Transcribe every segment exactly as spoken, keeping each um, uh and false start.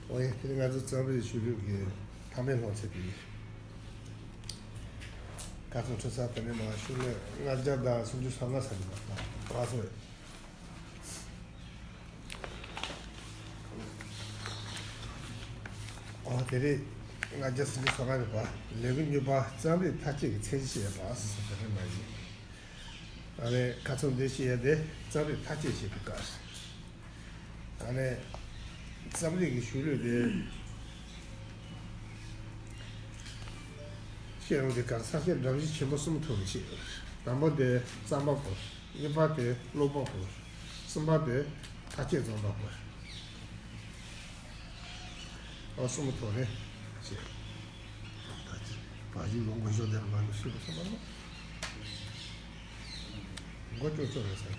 ཨོ་ཡ། དེ་ནི་ང་ཚོ་རྩོམ་རིག་ཤུལ་ལུས་ཀྱི་མཐའ་མའི་སློབ་ཚན་དེ་ཡིན། ཁ་སང་འཕྲོ་ཚར་དེ་ནས་མ་ཤུལ་ལས་ལྔ་བརྒྱ་དང་སུམ་ཅུ་སོ་ལྔ་ཚར་ནས་མ་ལགས་སོ། ཨོ་དེ་རེད། ལྔ་བརྒྱ་སུམ་ཅུ་སོ་ལྔ་རེད་པ། ལེའུ་གཉིས་པ། རྩོམ་རིག་མཐའ་དཔྱད་ཀྱི་ཚད་གཞི་བཤད་པ་ཟེར་དེ་རེད་མ་ཡིན། ཨ་ནི་ཁ་སང་འདི་བཤད་ཡ་དེ་རྩོམ་རིག་མཐའ་དཔྱད་བཤད་པའི་སྐབས། ཨ་ནི་རྩོམ་རིག་གི་ཤུལ་ལུས་དེ་བཤད་ཡོང་དུས་ག་རེ་ཟེར་ན་སྡོམ་གཞི་ཆེན་པོ་གསུམ་ཐོག་ནས་བཤད་ཡོད། དང་པོ་དེ་རྩོམ་པ་པོ། གཉིས་པ་དེ་ཀློག་པ་པོ། གསུམ་པ་དེ་མཐའ་དཔྱད་རྩོམ་པ་པོ། ཨོ་གསུམ་ཐོག་ནས་བཤད། ད་ཅི་བ་ཞིག་ལོང་གོ་ཞོ་དེ་མ་ནུ་ཤི་བ་སོང་བ་ལ་མགོ་ཅོག་ཅོག་རེད་ཟེར།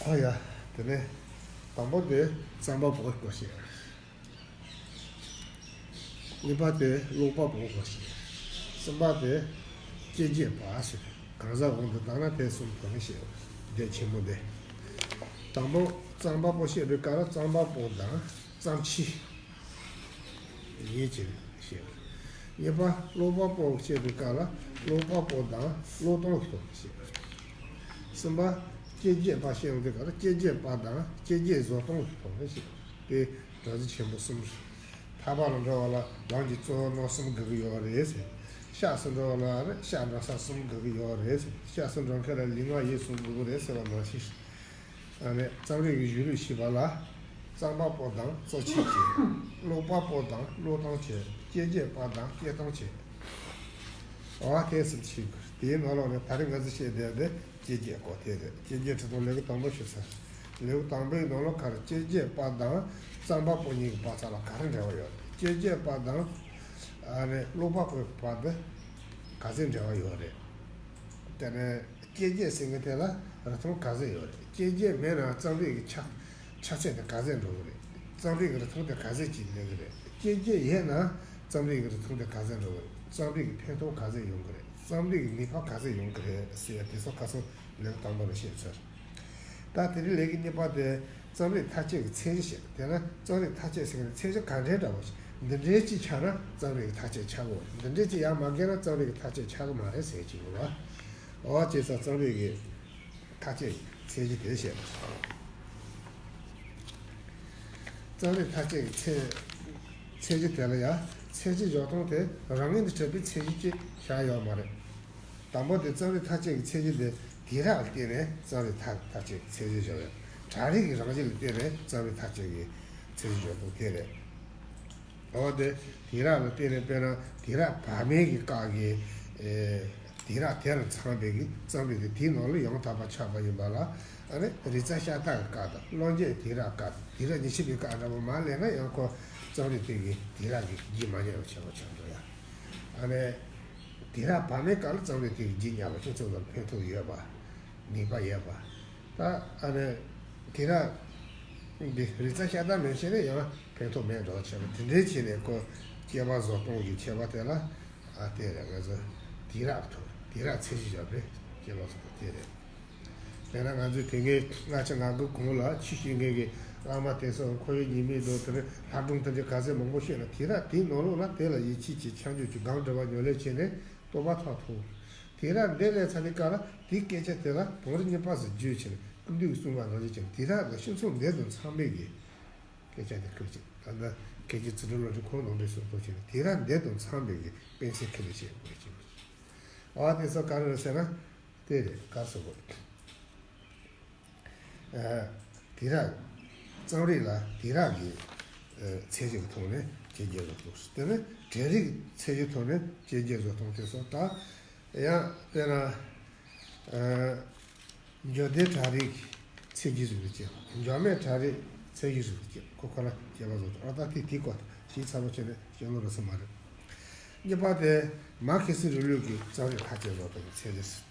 ཨ་ཡ། དེ་ནས་དང་པོ་དེ་རྩོམ་པ་པོའི་སྐོར་བཤད། གཉིས་པ་དེ་ཀློག་པ་པོའི་སྐོར་བཤད། གསུམ་པ་དེ་དཔྱད་བརྗོད་པ་ཟེར། གང་ཟག་དབང་དུ་བཏང་ན་དེ་གསུམ་ཐོག་ནས་བཤད། དེ་ཆེན་པོ་དེ། དང་པོ་རྩོམ་པ་པོ་བཤད་པའི་སྐབས་ལ་རྩོམ་པ་པོ་དང་རྩོམ་ཆོས་གཉིས་ཀྱི་བཤད། གཉིས་པ་ཀློག་པ་པོ་བཤད་པའི་སྐབས་ལ་ཀློག་པ་པོ་དང་ཀློག་སྟངས་ཀྱི་ཐོག་ནས་བཤད། གསུམ་པ་དཔྱད་བརྗོད་པ་བཤད་ཡོང་དུས་སྐབས་ལ་དཔྱད་བརྗོད་པ་དང་དཔྱད་བརྗོད་བཟོ་སྟངས་ཀྱི་ཐོག་ནས་བཤད། དེ་སྡོམ་གཞི་ཆེན་པོ་གསུམ་རེད། ཐར་པ་ལ་འགྲོ་བ་ལ་ལམ་གྱི་གཙོ་བོ་རྣམ་གསུམ་དགོས་ཀྱི་ཡོད་རེད་ཟེར། སྐྱབས་སུ་འགྲོ་བ་ལ་ནི་སྐྱབས་འགྲོ་ས་གསུམ་དགོས་ཀྱི་ཡོད་རེད་ཟེར། སྐྱབས་སུ་འགྲོ་མཁན་ལ་ལུས་ངག་ཡིད་གསུམ་དགོས་ཀྱི་རེད་ཟེར་བ་ནང་བཞིན། ཨ་ནི་རྩོམ་རིག་གི་གཞུང་ལུགས་ཤེས་པ་ལ། རྩོམ་པ་པོ་དང་རྩོམ་ཆོས་བཅས། ཀློག་པ་པོ་དང་ཀློག་སྟངས་བཅས། དཔྱད་བརྗོད་པ་དང་དཔྱད་སྟངས་བཅས། འོ་དེ་གསུམ་ཤེས་དགོས། དེའི་ནང་ལོགས་ནས་ད་རེས་ང་ཚོ་བཤད་བསྡད་དེ་དཔྱད་བརྗོད་སྐོར་དེ་རེད། དཔྱད་བརྗོད་ཁྲིད་སྟངས་ལེའུ་དང་པོ་ཞུ་ཚར། ལེའུ་དང་པོའི་ནང་ལོགས་ག་རེ་དཔྱད་བརྗོད་པ་དང་རྩོམ་པ་པོ་གཉིས་ཀྱི་བར་མཚམས་ལ་ག་རེ་འབྲེལ་བ་ཡོད་རེད། དཔྱད་བརྗོད་པ་དང་ཨ་ནི་ཀློག་པ་པོའི་བར་དུ་ག་ཚོད་འབྲེལ་བ་ཡོད་རེད། དེ་ནས་དཔྱད་བརྗོད་ཟེར་མཁན་དེ་ལ་རིན་ཐང་ག་ཚོད་ཡོད་རེད། དཔྱད་བརྗོད་མེད་ན་རྩོམ་རིག་གི་ཆ་ཆ་ཚད་དེ་ག་ཚོད་འགྲོ་གི་རེད། རྩོམ་རིག་གི་རིན་ཐང་དེ་ག་ཚོད་ཅིག་སླེབས་གི་རེད། དཔྱད་བརྗོད་ཡོད་ན་རྩོམ་རིག་གི་རིན་ཐང་དེ་ག་ཚོད་འགྲོ་གི་རེད། རྩོམ་རིག་གི་ཕན་ཐོགས་ག་ཚོད་ཡོང་གི་རེད། རྩོམ་རིག་གི་ནུས་པ་ག་ཚོད་ཡོང་གི་རེད་ཟེར་ཡ་དེ་ཚོ་ཁ་སང་ལེའུ་དང་པོ་ནས་བཤད་ཚར། ད་དེ་རིང་ལེའུ་གཉིས་པ་དེ་རྩོམ་རིག་མཐའ་དཔྱད་ཀྱི་ཚད་གཞི་བཤད། དེ་ན་རྩོམ་རིག་མཐའ་དཔྱད་ཟེར་མཁན་ཚད་གཞི་ག་འདྲའི་འདྲ་བོ་ཞིག་འདི་འདྲའི་ཅིག་ཆགས་ན་རྩོམ་རིག་གི་མཐའ་དཔྱད་ཆགས་དགོས་རེད། འདི་འདྲའི་ཅིག་ཡང་མ་འགལ་ན་རྩོམ་རིག་གི་མཐའ་དཔྱད་ཆགས་གི་མ་རེད་ཟེར་གྱི་ཡོད་པ། འོ་བྱས་ཙང་རྩོམ་རིག་གི་མཐའ་དཔྱད་ཀྱི་ཚད་གཞི་དེ་བཤད། རྩོམ་རིག་མཐའ་དཔྱད་ཀྱི་ཚད་ཚད་གཞི་དེ་ལ་ཡང་ཚད་གཞི་འཇོག་སྟངས་དེ་རང་ངོས་ནས་གྲུབ་པའི་ཚད་གཞི་ཅིག་བཞག་ཡོད་མ་རེད། དང་པོ་དེ་རྩོམ་རིག་མཐའ་དཔྱད་ཀྱི་ཚད་གཞི་དེ་དུས་རབས་ལ་བལྟས་ནས་རྩོམ་རིག་མཐའ་མཐའ་དཔྱད་ཀྱི་ཚད་གཞི་བཞག་ཡོད། གྲ་སྒྲིག་གི་རང་བཞིན་ལ་བལྟས་ནས་རྩོམ་རིག་མཐའ་དཔྱད་ཀྱི་ཚད་གཞི་འཇོག་སྟངས་དེ་རེད། འོ་དེ་དུས་རབས་ལ་བལྟས་ནས་དཔེར་ན་དུས་རབས་བར་མའི་གི་སྐབས་ཀྱི་ཨེ་དུས་རབས་དེ་ལ་འཚམས་པའི་གི་རྩོམ་རིག་དེ་དེའི་ནང་ལ་ཡང་དག་པར་ཆགས་པ་ཡིན་པ་ལ། ཨ་ནི་རིག་རྩལ་ཤ་སྟག་གི་སྐབས་དང་གློག་འགྱུ་དུས་རབས་སྐབས་དང་དུས་རབས་ཉི་ཤུ་པའི་སྐབས་འདྲ་པོ་མར་སླེབས་ན་ཡང་ཁོ་རྩོམ་རིག་དེ་གི་དུས་རབས་ཀྱི་རྒྱུན་མ་ཉམས་པ་བྱེད་པ་ཆགས་འགྲོ་ཡ། ཨ་ནི་དུས་རབས་བར་མའི་སྐབས་ལ་རྩོམ་རིག་དེ་གི་རྒྱུན་ཉམས་པ་ཁྱོད་ཚོ་ལ་ཕན་ཐོགས་ཡོད་པ། ནུས་པ་ཡོད་པ། ད་ཨ་ནི་དེ་ར་འདི་རིག་རྩལ་ཤ་སྟག་མེད་བྱས་ནས་ཡང་ཕན་ཐོགས་མེད་འགྲོ་བྱས་པ་དེ་འདྲའི་བྱས་ནས་ཁོ་སྐྱེས་པ་བཟོ་སྟངས་ཀྱི་ཁྱད་པར་དེ་ལ་ཨ་དེ་རེད། ང་ཚོ་དུས་རབས་ཐོག་དུས་རབས་ཚད་གཞི་བཞག་པའི་སྐྱེས་པ་བཟོ་སྟངས་དེ་རེད། དེ་ན་ང་ཚོས་དེ་སྔའི་ལྔ་བཅུ་ང་དགུ་གོང་ལ་ཆོས་ཞུ་མཁན་གྱི་བླ་མ་དེ་ཚོ་ཁོར་ཡུག་ཉེས་དམིགས་དང་དེ་ནས་ལྷ་སྒྲུང་དེ་འདྲའི་ག་ཚད་མང་པོ་བཤད་ན་དུས་རབས་དེའི་ནང་ལོགས་ལ་དེ་ལ་ཡིད་ཆེས་ཀྱིས་ཆོས་བརྒྱུད་ཀྱི་སྒོམ་སྒྲུབ་པ་ཉམས་ལེན་བྱས་ནས་རྟོགས་པ་ཐོབ་ཐུབ། དེ་ར་འདི་ལས་ཚ་ནི་ཀ་ལ་དེའི་སྐད་ཆ་དེ་ལ་བང་རིམ་གཉིས་པ་སུ་བརྗོད་ཕྱིར་ཀུན་འདུས་གསུངས་པ་ནང་བཞིན་ཀྱང་དེ་དག་ལ་སྤྱི་ཚོགས་འདི་དང་འཚམ་པའི་གི་སྐད་ཆ་དེ་ཁུར་ཅིག་ད་ལྟ་སྐད་ཆ་ཚུལ་ཁྲིམས་བློ་གྲོས་ཁོང་ནང་འདྲེས་སུ་གཏོང་ཕྱིར་དེ་ར་འདི་དང་འཚམ་པའི་གི་དཔེ་མཚོན་ཁུར་ནས་བཤད་དགོས་ཀྱི་ཨ་དེ་ཚོ་ག་རེ་རེད་ཟེར་ན་དེ་རེད། ག་ཟེར་དགོས། དུས་རབས། རྩོམ་རིག་ལ་དུས་རབས་ཀྱི་ཚད་གཞི་གི་ཐོག་ནས་དཔྱད་བརྗོད་བཟོ་ཐུབ། དེ་ནས་གྲས་རིག་ཚད་གཞི་ཐོག་ནས་དཔྱད་བརྗོད་བཟོ་སྟངས་དེ་སོགས་དང་། ཡང་དཔེར་ན། འབྱོར་ལྡན་གྲས་རིག་ཚད་གཞི་རིག་པའི་དཔྱད། འབྱོར་མེད་གྲས་རིག་ཚད་གཞི་རིག་པའི་དཔྱད། ཁོ་ཁོ་ན་དཔྱད་པ་བཟོ་སྟངས་ཨ་ད་དེ་དེའི་སྐོར་ཞིབ་ཚགས་པོ་བྱས་ནས་བཤད་ལོང་རག་ས་མ་རེད། གཉིས་པ་དེ་མར་ཁེ་སི་རིང་ལུགས་ཀྱི་རྩོམ་རིག་མཐའ་དཔྱད་བཟོ་སྟངས་ཀྱི་ཚད་གཞི།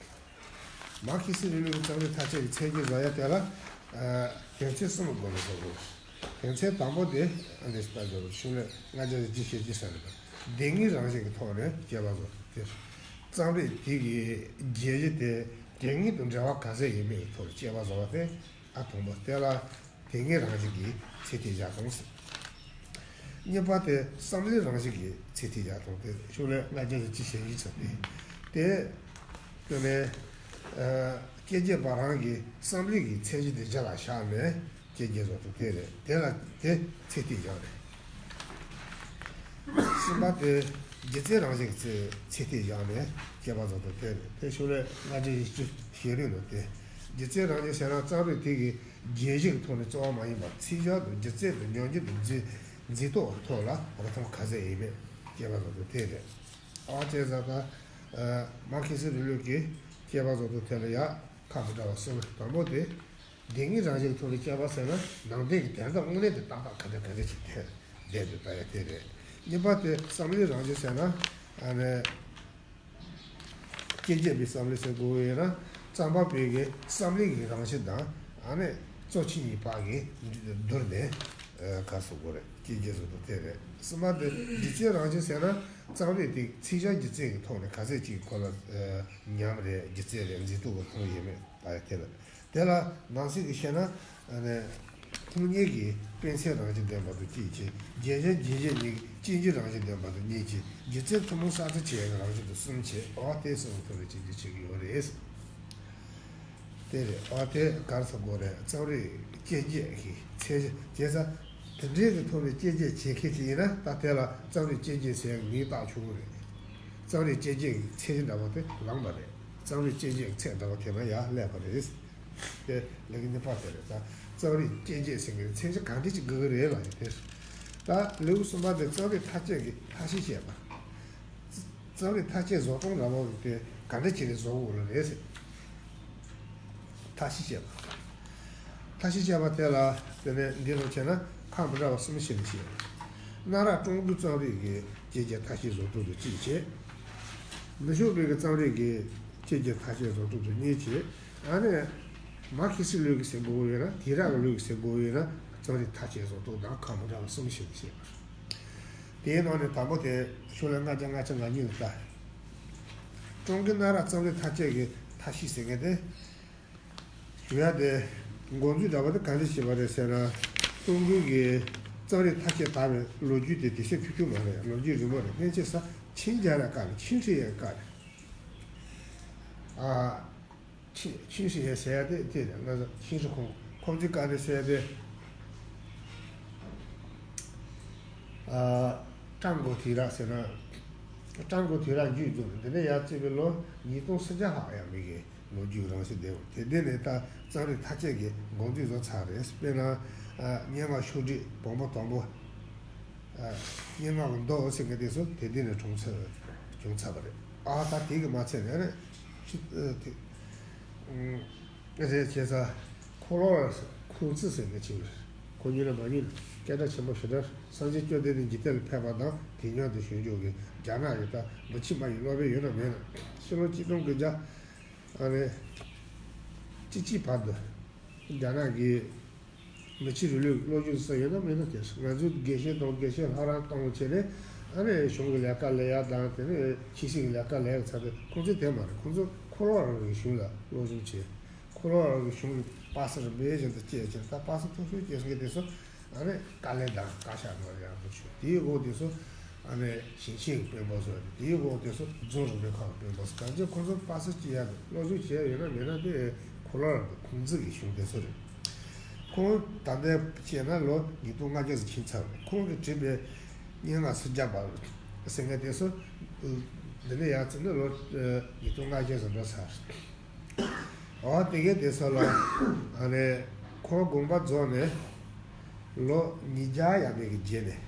མར་ཁེ་སི་རིང་ལུགས་ཀྱི་རྩོམ་རིག་མཐའ་དཔྱད་ཀྱི་ཚད་གཞི་བཟོ་ཡ་དེ་ལ་དོན་ཚན་གསུམ་གྱི་སྒོ་ནས་བཟོ་དགོས། དོན་ཚན་དང་པོ་དེ་ཨ་འདི་ལྟར་བཟོ་དགོས། ཤུལ་ལས་ལྔ་བརྒྱ་ཞེ་བཞི་ཞེ་བརྒྱད་ཟེར་རེད། དེ་དངོས་རང་བཞིན་གྱི་ཐོག་ནས་དཔྱད་པ་བཟོ་སྟེ། རྩོམ་རིག་དེ་གི་བརྗོད་གཞི་དེ་དེ་དངོས་དང་འབྲེལ་བ་ག་ཚད་ཡོད་མེད་ཀྱི་ཐོག་ནས་དཔྱད་པ་བཟོ་བ་སྟེ། ཨ་དང་པོ་དེ་ལ་དེ་དངོས་རང་བཞིན་གྱི་ཚད་ཐིག་བཞག་དང་ཟེར། གཉིས་པ་དེ་བསམ་བློའི་རང་བཞིན་གྱི་ཚད་ཐིག་བཞག་དང་། དེ་ཕྱོགས་ལས་ལྔ་བརྒྱ་ཞེ་གཅིག་ཞེ་བཞི་ཚོད་དེ། དེ་དེ་ནས་ཨ་དཔྱད་བརྗོད་པ་རང་གི་བསམ་བློའི་གི་ཚད་གཞི་དེ་གཞི་ལ་བཞག་ནས་དཔྱད་བརྗོད་བཟོ་སྟངས་དེ་རེད། དེ་ལ་དེ་ཚད་ཐིག་བཞག་རེད། གསུམ་པ་དེ་སྒྱུ་རྩལ་རང་བཞིན་གྱི་ཚད་ཚད་ཐིག་བཞག་ནས་དཔྱད་པ་བཟོ་སྟངས་དེ་རེད། དེ་ཕྱོགས་ལས་ལྔ་བརྒྱ་ཞེ་གཅིག་ཞེ་བདུན་ལོ། དེ་སྒྱུ་རྩལ་རང་བཞིན་ཟེར་ན་རྩོམ་རིག་དེ་གི་བརྗོད་གཞི་གི་ཐོག་ནས་རྩོལ་བ་མ་ཡིན་པར་ཚིག་ཞིབ་དང་སྒྱུ་རྩལ་དང་ཉམས་འགྱུར་དང་མཛེས་མཛེས་སྡུག་གི་ཐོག་ལ་རིག་སྟངས་ག་ཚད་ཡོད་མེད་དཔྱད་པ་བཟོ་སྟངས་དེ་རེད། ཨ་བྱས་ཙང་ད་མར་ཁེ་སི་རིང་ལུགས་ཀྱི་དཔྱད་པ་བཟོ་སྟངས་དེ་ལ་ཡང་ཁག་མི་འདྲ་བ་གསུམ། དང་པོ་དེ་དེ་དངོས་རང་བཞིན་གྱི་ཐོག་ནས་དཔྱད་པ་ཟེར་ན་ནང་དོན་གྱི་དོན་དག་དངོས་གནས་དེ་ཏག་ཏག་ག་འདྲ་ག་འདྲ་ཞིག་དེ་བསྡད་འདུག་ད་ཡ་དེ་རེད། གཉིས་པ་དེ་བསམ་བློའི་རང་བཞིན་ཟེར་ན་ཨ་ནི། དཔྱད་བརྗོད་པའི་བསམ་བློ་ཟེར་དགོས་ཡོད་ན་རྩོམ་པ་པོའི་གི་བསམ་བློའི་གི་རང་བཞིན་དང་ཨ་ནི་རྩོམ་བྱེད་གཉིས་བར་གི་བསྡུར་ནས་ག་རེ་ཟེར་དགོས་རེད། དཔྱད་བརྗོད་བཟོ་སྟངས་དེ་རེད། གསུམ་པ་དེ་སྒྱུ་རྩལ་རང་བཞིན་ཟེར་ན་རྩོམ་རིག་དེ་ཚིག་ཞིབ་སྒྱུ་རྩལ་གྱི་ཐོག་ནས་ག་ཚད་ཅིག་ཁོ་ལ་ཉམས་རེད། སྒྱུ་རྩལ་རེད། མཛེས་སྡུག་གི་ཐོག་ཡོད་མེད་ད་ཡ་དེ་རེད། དེ་ལ་ནང་གསེས་ཀྱི་བཤད་ན། ཨ་ནི། ཁུངས་སྙན་གྱི་དཔེ་མཚོན་རང་བཞིན་ལྡན་པ་དང་གཅིག་བྱས། རྒྱན་གཞི་རྒྱན་གཞི་གཉིས་ཀྱི་སྐྱོན་བརྗོད་རང་བཞིན་ལྡན་པ་དང་གཉིས་བྱས། སྒྱུ་རྩལ་ཐུན་མོང་གསལ་སྟོན་བྱེད་ཡག་གི་རང་བཞིན་དུ་གསུམ་བྱས། འོ་དེ་གསུམ་ཐོག་ནས་དཔྱད་བརྗོད་བྱེད་ཀྱི་ཡོད་རེད། དེ་རེད། འོ་དེ་ག་རེ་ཟེར་དགོས་རེད། རྩོམ་རིག་སྐྱོན་བརྗོད་ཀྱི་ཚད་གཞི་བྱས་ཙང་། དེ་འདྲའི་གི་ཐོག་ནས་དཔྱད་བརྗོད་བྱེད་མཁན་ཅིག་ཡིན་ན་ད་དེ་ལ་རྩོམ་རིག་སྐྱོན་བརྗོད་ཟེར་ཡག་མིང་བཏགས་ཆོག་གི་རེད། རྩོམ་རིག་སྐྱོན་བརྗོད་ཀྱི་ཚད་གཞི་འདྲ་པོ་དེ་ལངས་པ་རེད། རྩོམ་རིག་སྐྱོན་བརྗོད་ཀྱི་ཚད་འདྲ་པོ་དེ་ན་ཡར་སླེབས་པ་རེད། དེ་ལེའུ་གཉིས་པ་དེ་རེད། ད་རྩོམ་རིག་སྐྱོན་བརྗོད་ཟེར་མཁན་ཚད་གཞི་ག་འདྲ་ཅིག་དགོས་ཀྱི་རེད་ལབ་ཡ་དེ། ད་ལེའུ་གསུམ་པ་དེ་རྩོམ་རིག་མཐའ་དཔྱད་ཀྱི་མཐའ་བཤད་བཤད་པ། རྩོམ་རིག་མཐའ་དཔྱད་བཟོ་སྟངས་འདྲ་པོ་དེ་ག་འདྲ་ཅིག་རེད་བཟོ་དགོས་ལ་རེད་ཟེར། མཐའ་བཤད་བཤད་པ། མཐའ་བཤད་བཤད་པ་དེ་ལ་དེ་ནས་འདི་ལ་བྱས་ན་ཁག་མི་འདྲ་བ་གསུམ་ཞིག་ལ་བཤད། གནའ་རབས་ཀྲུང་གོའི་རྩོམ་རིག་གི་སྐྱོན་བརྗོད་མཐའ་དཔྱད་བཟོ་སྟངས་དང་གཅིག་བྱས། ནུབ་ཕྱོགས་པའི་གི་རྩོམ་རིག་གི་སྐྱོན་བརྗོད་མཐའ་དཔྱད་བཟོ་སྟངས་དང་གཉིས་བྱས། ཨ་ནི། མར་ཁེ་སི་ལུགས་ཀྱི་ཟེར་དགོས་ཡོད་ན། དུས་རབས་ཀྱི་ལུགས་ཀྱི་ཟེར་དགོས་ཡོད་ན། རྩོམ་རིག་མཐའ་དཔྱད་བཟོ་སྟངས་དང་ཁག་མི་འདྲ་བ་གསུམ་ཞིག་ལ་བཤད་པ་རེད། དེའི་ནང་ནས་དང་པོ་དེ་ཕྱོགས་ལས་ལྔ་བརྒྱ་ལྔ་བཅུ་ང་གཉིས་ལ་ལྟ། ཀྲུང་གོའི་གནའ་རབས་རྩོམ་རིག་མཐའ་དཔྱད་ཀྱི་མཐའ་དཔྱད་ཟེར་མཁན་དེ། ཞུ་ཡ་དེ། འགོ་འཛུགས་འདྲ་པོ་དེ་ག་འདྲ་བྱས་པ་རེད་ཟེར་ན། ཀྲུང་གོའི་གི་རྩོམ་རིག་མཐའ་དཔྱད་དར་བའི་ལོ་རྒྱུས་དེ་དེ་ཤེས་ཐུབ་ཐུབ་མ་རེད། ལོ་རྒྱུས་རིང་པོ་རེད། སྔོན་ཆད་ས་ཆིང་རྒྱལ་རབས་སྐབས་རེད། ཆིང་ཧྲི་ཡན་སྐབས་རེད། ཨ། ཆིང་ཆིང་ཧྲི་ཡན་ཟེར་ཡ་དེ་དེ་རེད། ང་ཚོ་ཆིང་ཧྲི་ཁོང་ཁོང་ཚོའི་སྐབས་རེད་ཟེར་ཡ་དེ། ཨ། ཀྲང་གོ་དུས་རབས་ཟེར་ན། ཀྲང་གོ་དུས་རབས་མཇུག་རྫོགས་ནས་འདི་ནས་ཡར་བརྩིས་པའི་ལོ་ཉིས་སྟོང་སུམ་བརྒྱ་ལྷག་ཡར་མི་གི་ལོ་རྒྱུས་རང་བཞིན་ལྡན་པ་དེ། འདི་ནས་ད་རྩོམ་རིག་མཐའ་དཔྱད་ཀྱི་འགོ་འཛུགས་བཟོ་ཚར་རེད། དཔེར་ན། ཨ། སྙན་ངག་ཤོག་དྲིལ་བོང་བུ་དང་པོ། ཨ། སྙན་ངག་གི་མདོ་ཟེར་མཁན་དེ་ཚོ་དེ་དུས་ནས་བྱུང་ཚར་བྱུང་ཚར་བ་རེད། ཨ། ད་དེ་གི་མ་ཚད་ནས་རེད། ཅི། ཨ། དེ། ཨ། རེད། བྱས་ཙང་། འཁོར་ལོ་བ་ཁུང་ཙི་ཟེར་མཁན་ཅིག་རེད། ཁོ་ཉིད་ལ་མ་ཉིད་སྐད་གྲགས་ཆེན་པོ་ཞེ་དྲག་སངས་རྒྱས་བཅོམ་ལྡན་འདས་འཇིག་རྟེན་ལ་ཕེབས་པ་དང་དེ་སྔོན་དུ་བྱུང་ཆོག་གི་རྒྱ་ནག་གི་ད་འབུ་ཆེ་མ་ཡི་སློབ་དཔོན་ཡོད་ན་མེད་ན། ཕྱི་ལོ་གཅིག་སྟོང་དགུ་བརྒྱ། ཨ་ནི། གཅིག་གཅིག་བར་དུ། རྒྱ་ནག་གི་མི་ཆོས་རིང་ལུགས་སློབ་སྦྱོང་ཟེར་ཡོད་ན་མེད་ན་དེ་ང་ཚོའི་དགེ་བཤེས་དང་དགེ་བཤེས་ལྷ་རམས་གཏོང་བྱས་ནས། ཨ་ནི་གཞུང་གི་ལས་ཀ་ལས་ཡ་དང་དེ་ནས་ཆོས་སྲིད་ཀྱི་ལས་ཀ་ལས་ཡ་ཚར་ཏེ་ཁོང་ཚོས་དེ་མ་རེད། ཁོང་ཚོ་འཁོར་ལོ་བ་རང་གི་གཞུང་ལ་སློབ་སྦྱོང་བྱས། འཁོར་ལོ་བ་རང་གི་གཞུང་གི་པ་སེ་རིམ་པས་བཞིན་དུ་སྤྱད་བྱས། ད་པ་སེ་མཐོ་ཤོས་སྤྱད་མཁན་དེ་ཚོ། ཨ་ནི་དཀའ་ལས་དང་བཀའ་ཤག་ནང་ཡང་མི་ཆོག་དེའི་འོག་དེ་ཚོ། ཨ་ནི་ཞིང་ཆེན་གྱི་དཔོན་པོ་ཚོ་རེད། དེའི་འོག་དེ་ཚོ་རྫོང་རིམ་པའི་ཁག་གི་དཔོན་པོ་ཚོ། གང་ཅི་ཁོང་ཚོ་པ་སེ་སྤྱི་ཡག་གི་སློབ་སྦྱོང་བྱས་ཡོད་ན་མེད་ན་དེ་འཁོར་ལོ་རང་གི་ཁུང་ཙི་གི་གཞུང་དེ་ཚོ་རེད། ཁོང་ད་ལྟ་བྱས་ན་ལོ་ཉིས་སྟོང་ལྔ་བརྒྱ་ཙམ་ཕྱིན་ཚར་བ་རེད། ཁོང་གིས་བྲིས་པའི་སྙན་ངག་སུམ་བརྒྱ་པ་ཟེར་མཁན་དེ་ཚོ། འདི་ནས་ཡར་བརྩིས་ན་ལོ་ཉིས་སྟོང་ལྔ་བརྒྱ་ཙམ་འགྲོ་ཚར། འོ་དེ་གས་དེ་ཚོ་ལ། ཨ་ནི་ཁོང་དགོངས་པ་རྫོགས་ནས་ལོ་ཉིས་བརྒྱ་ཡས་མས་ཀྱི་རྗེས་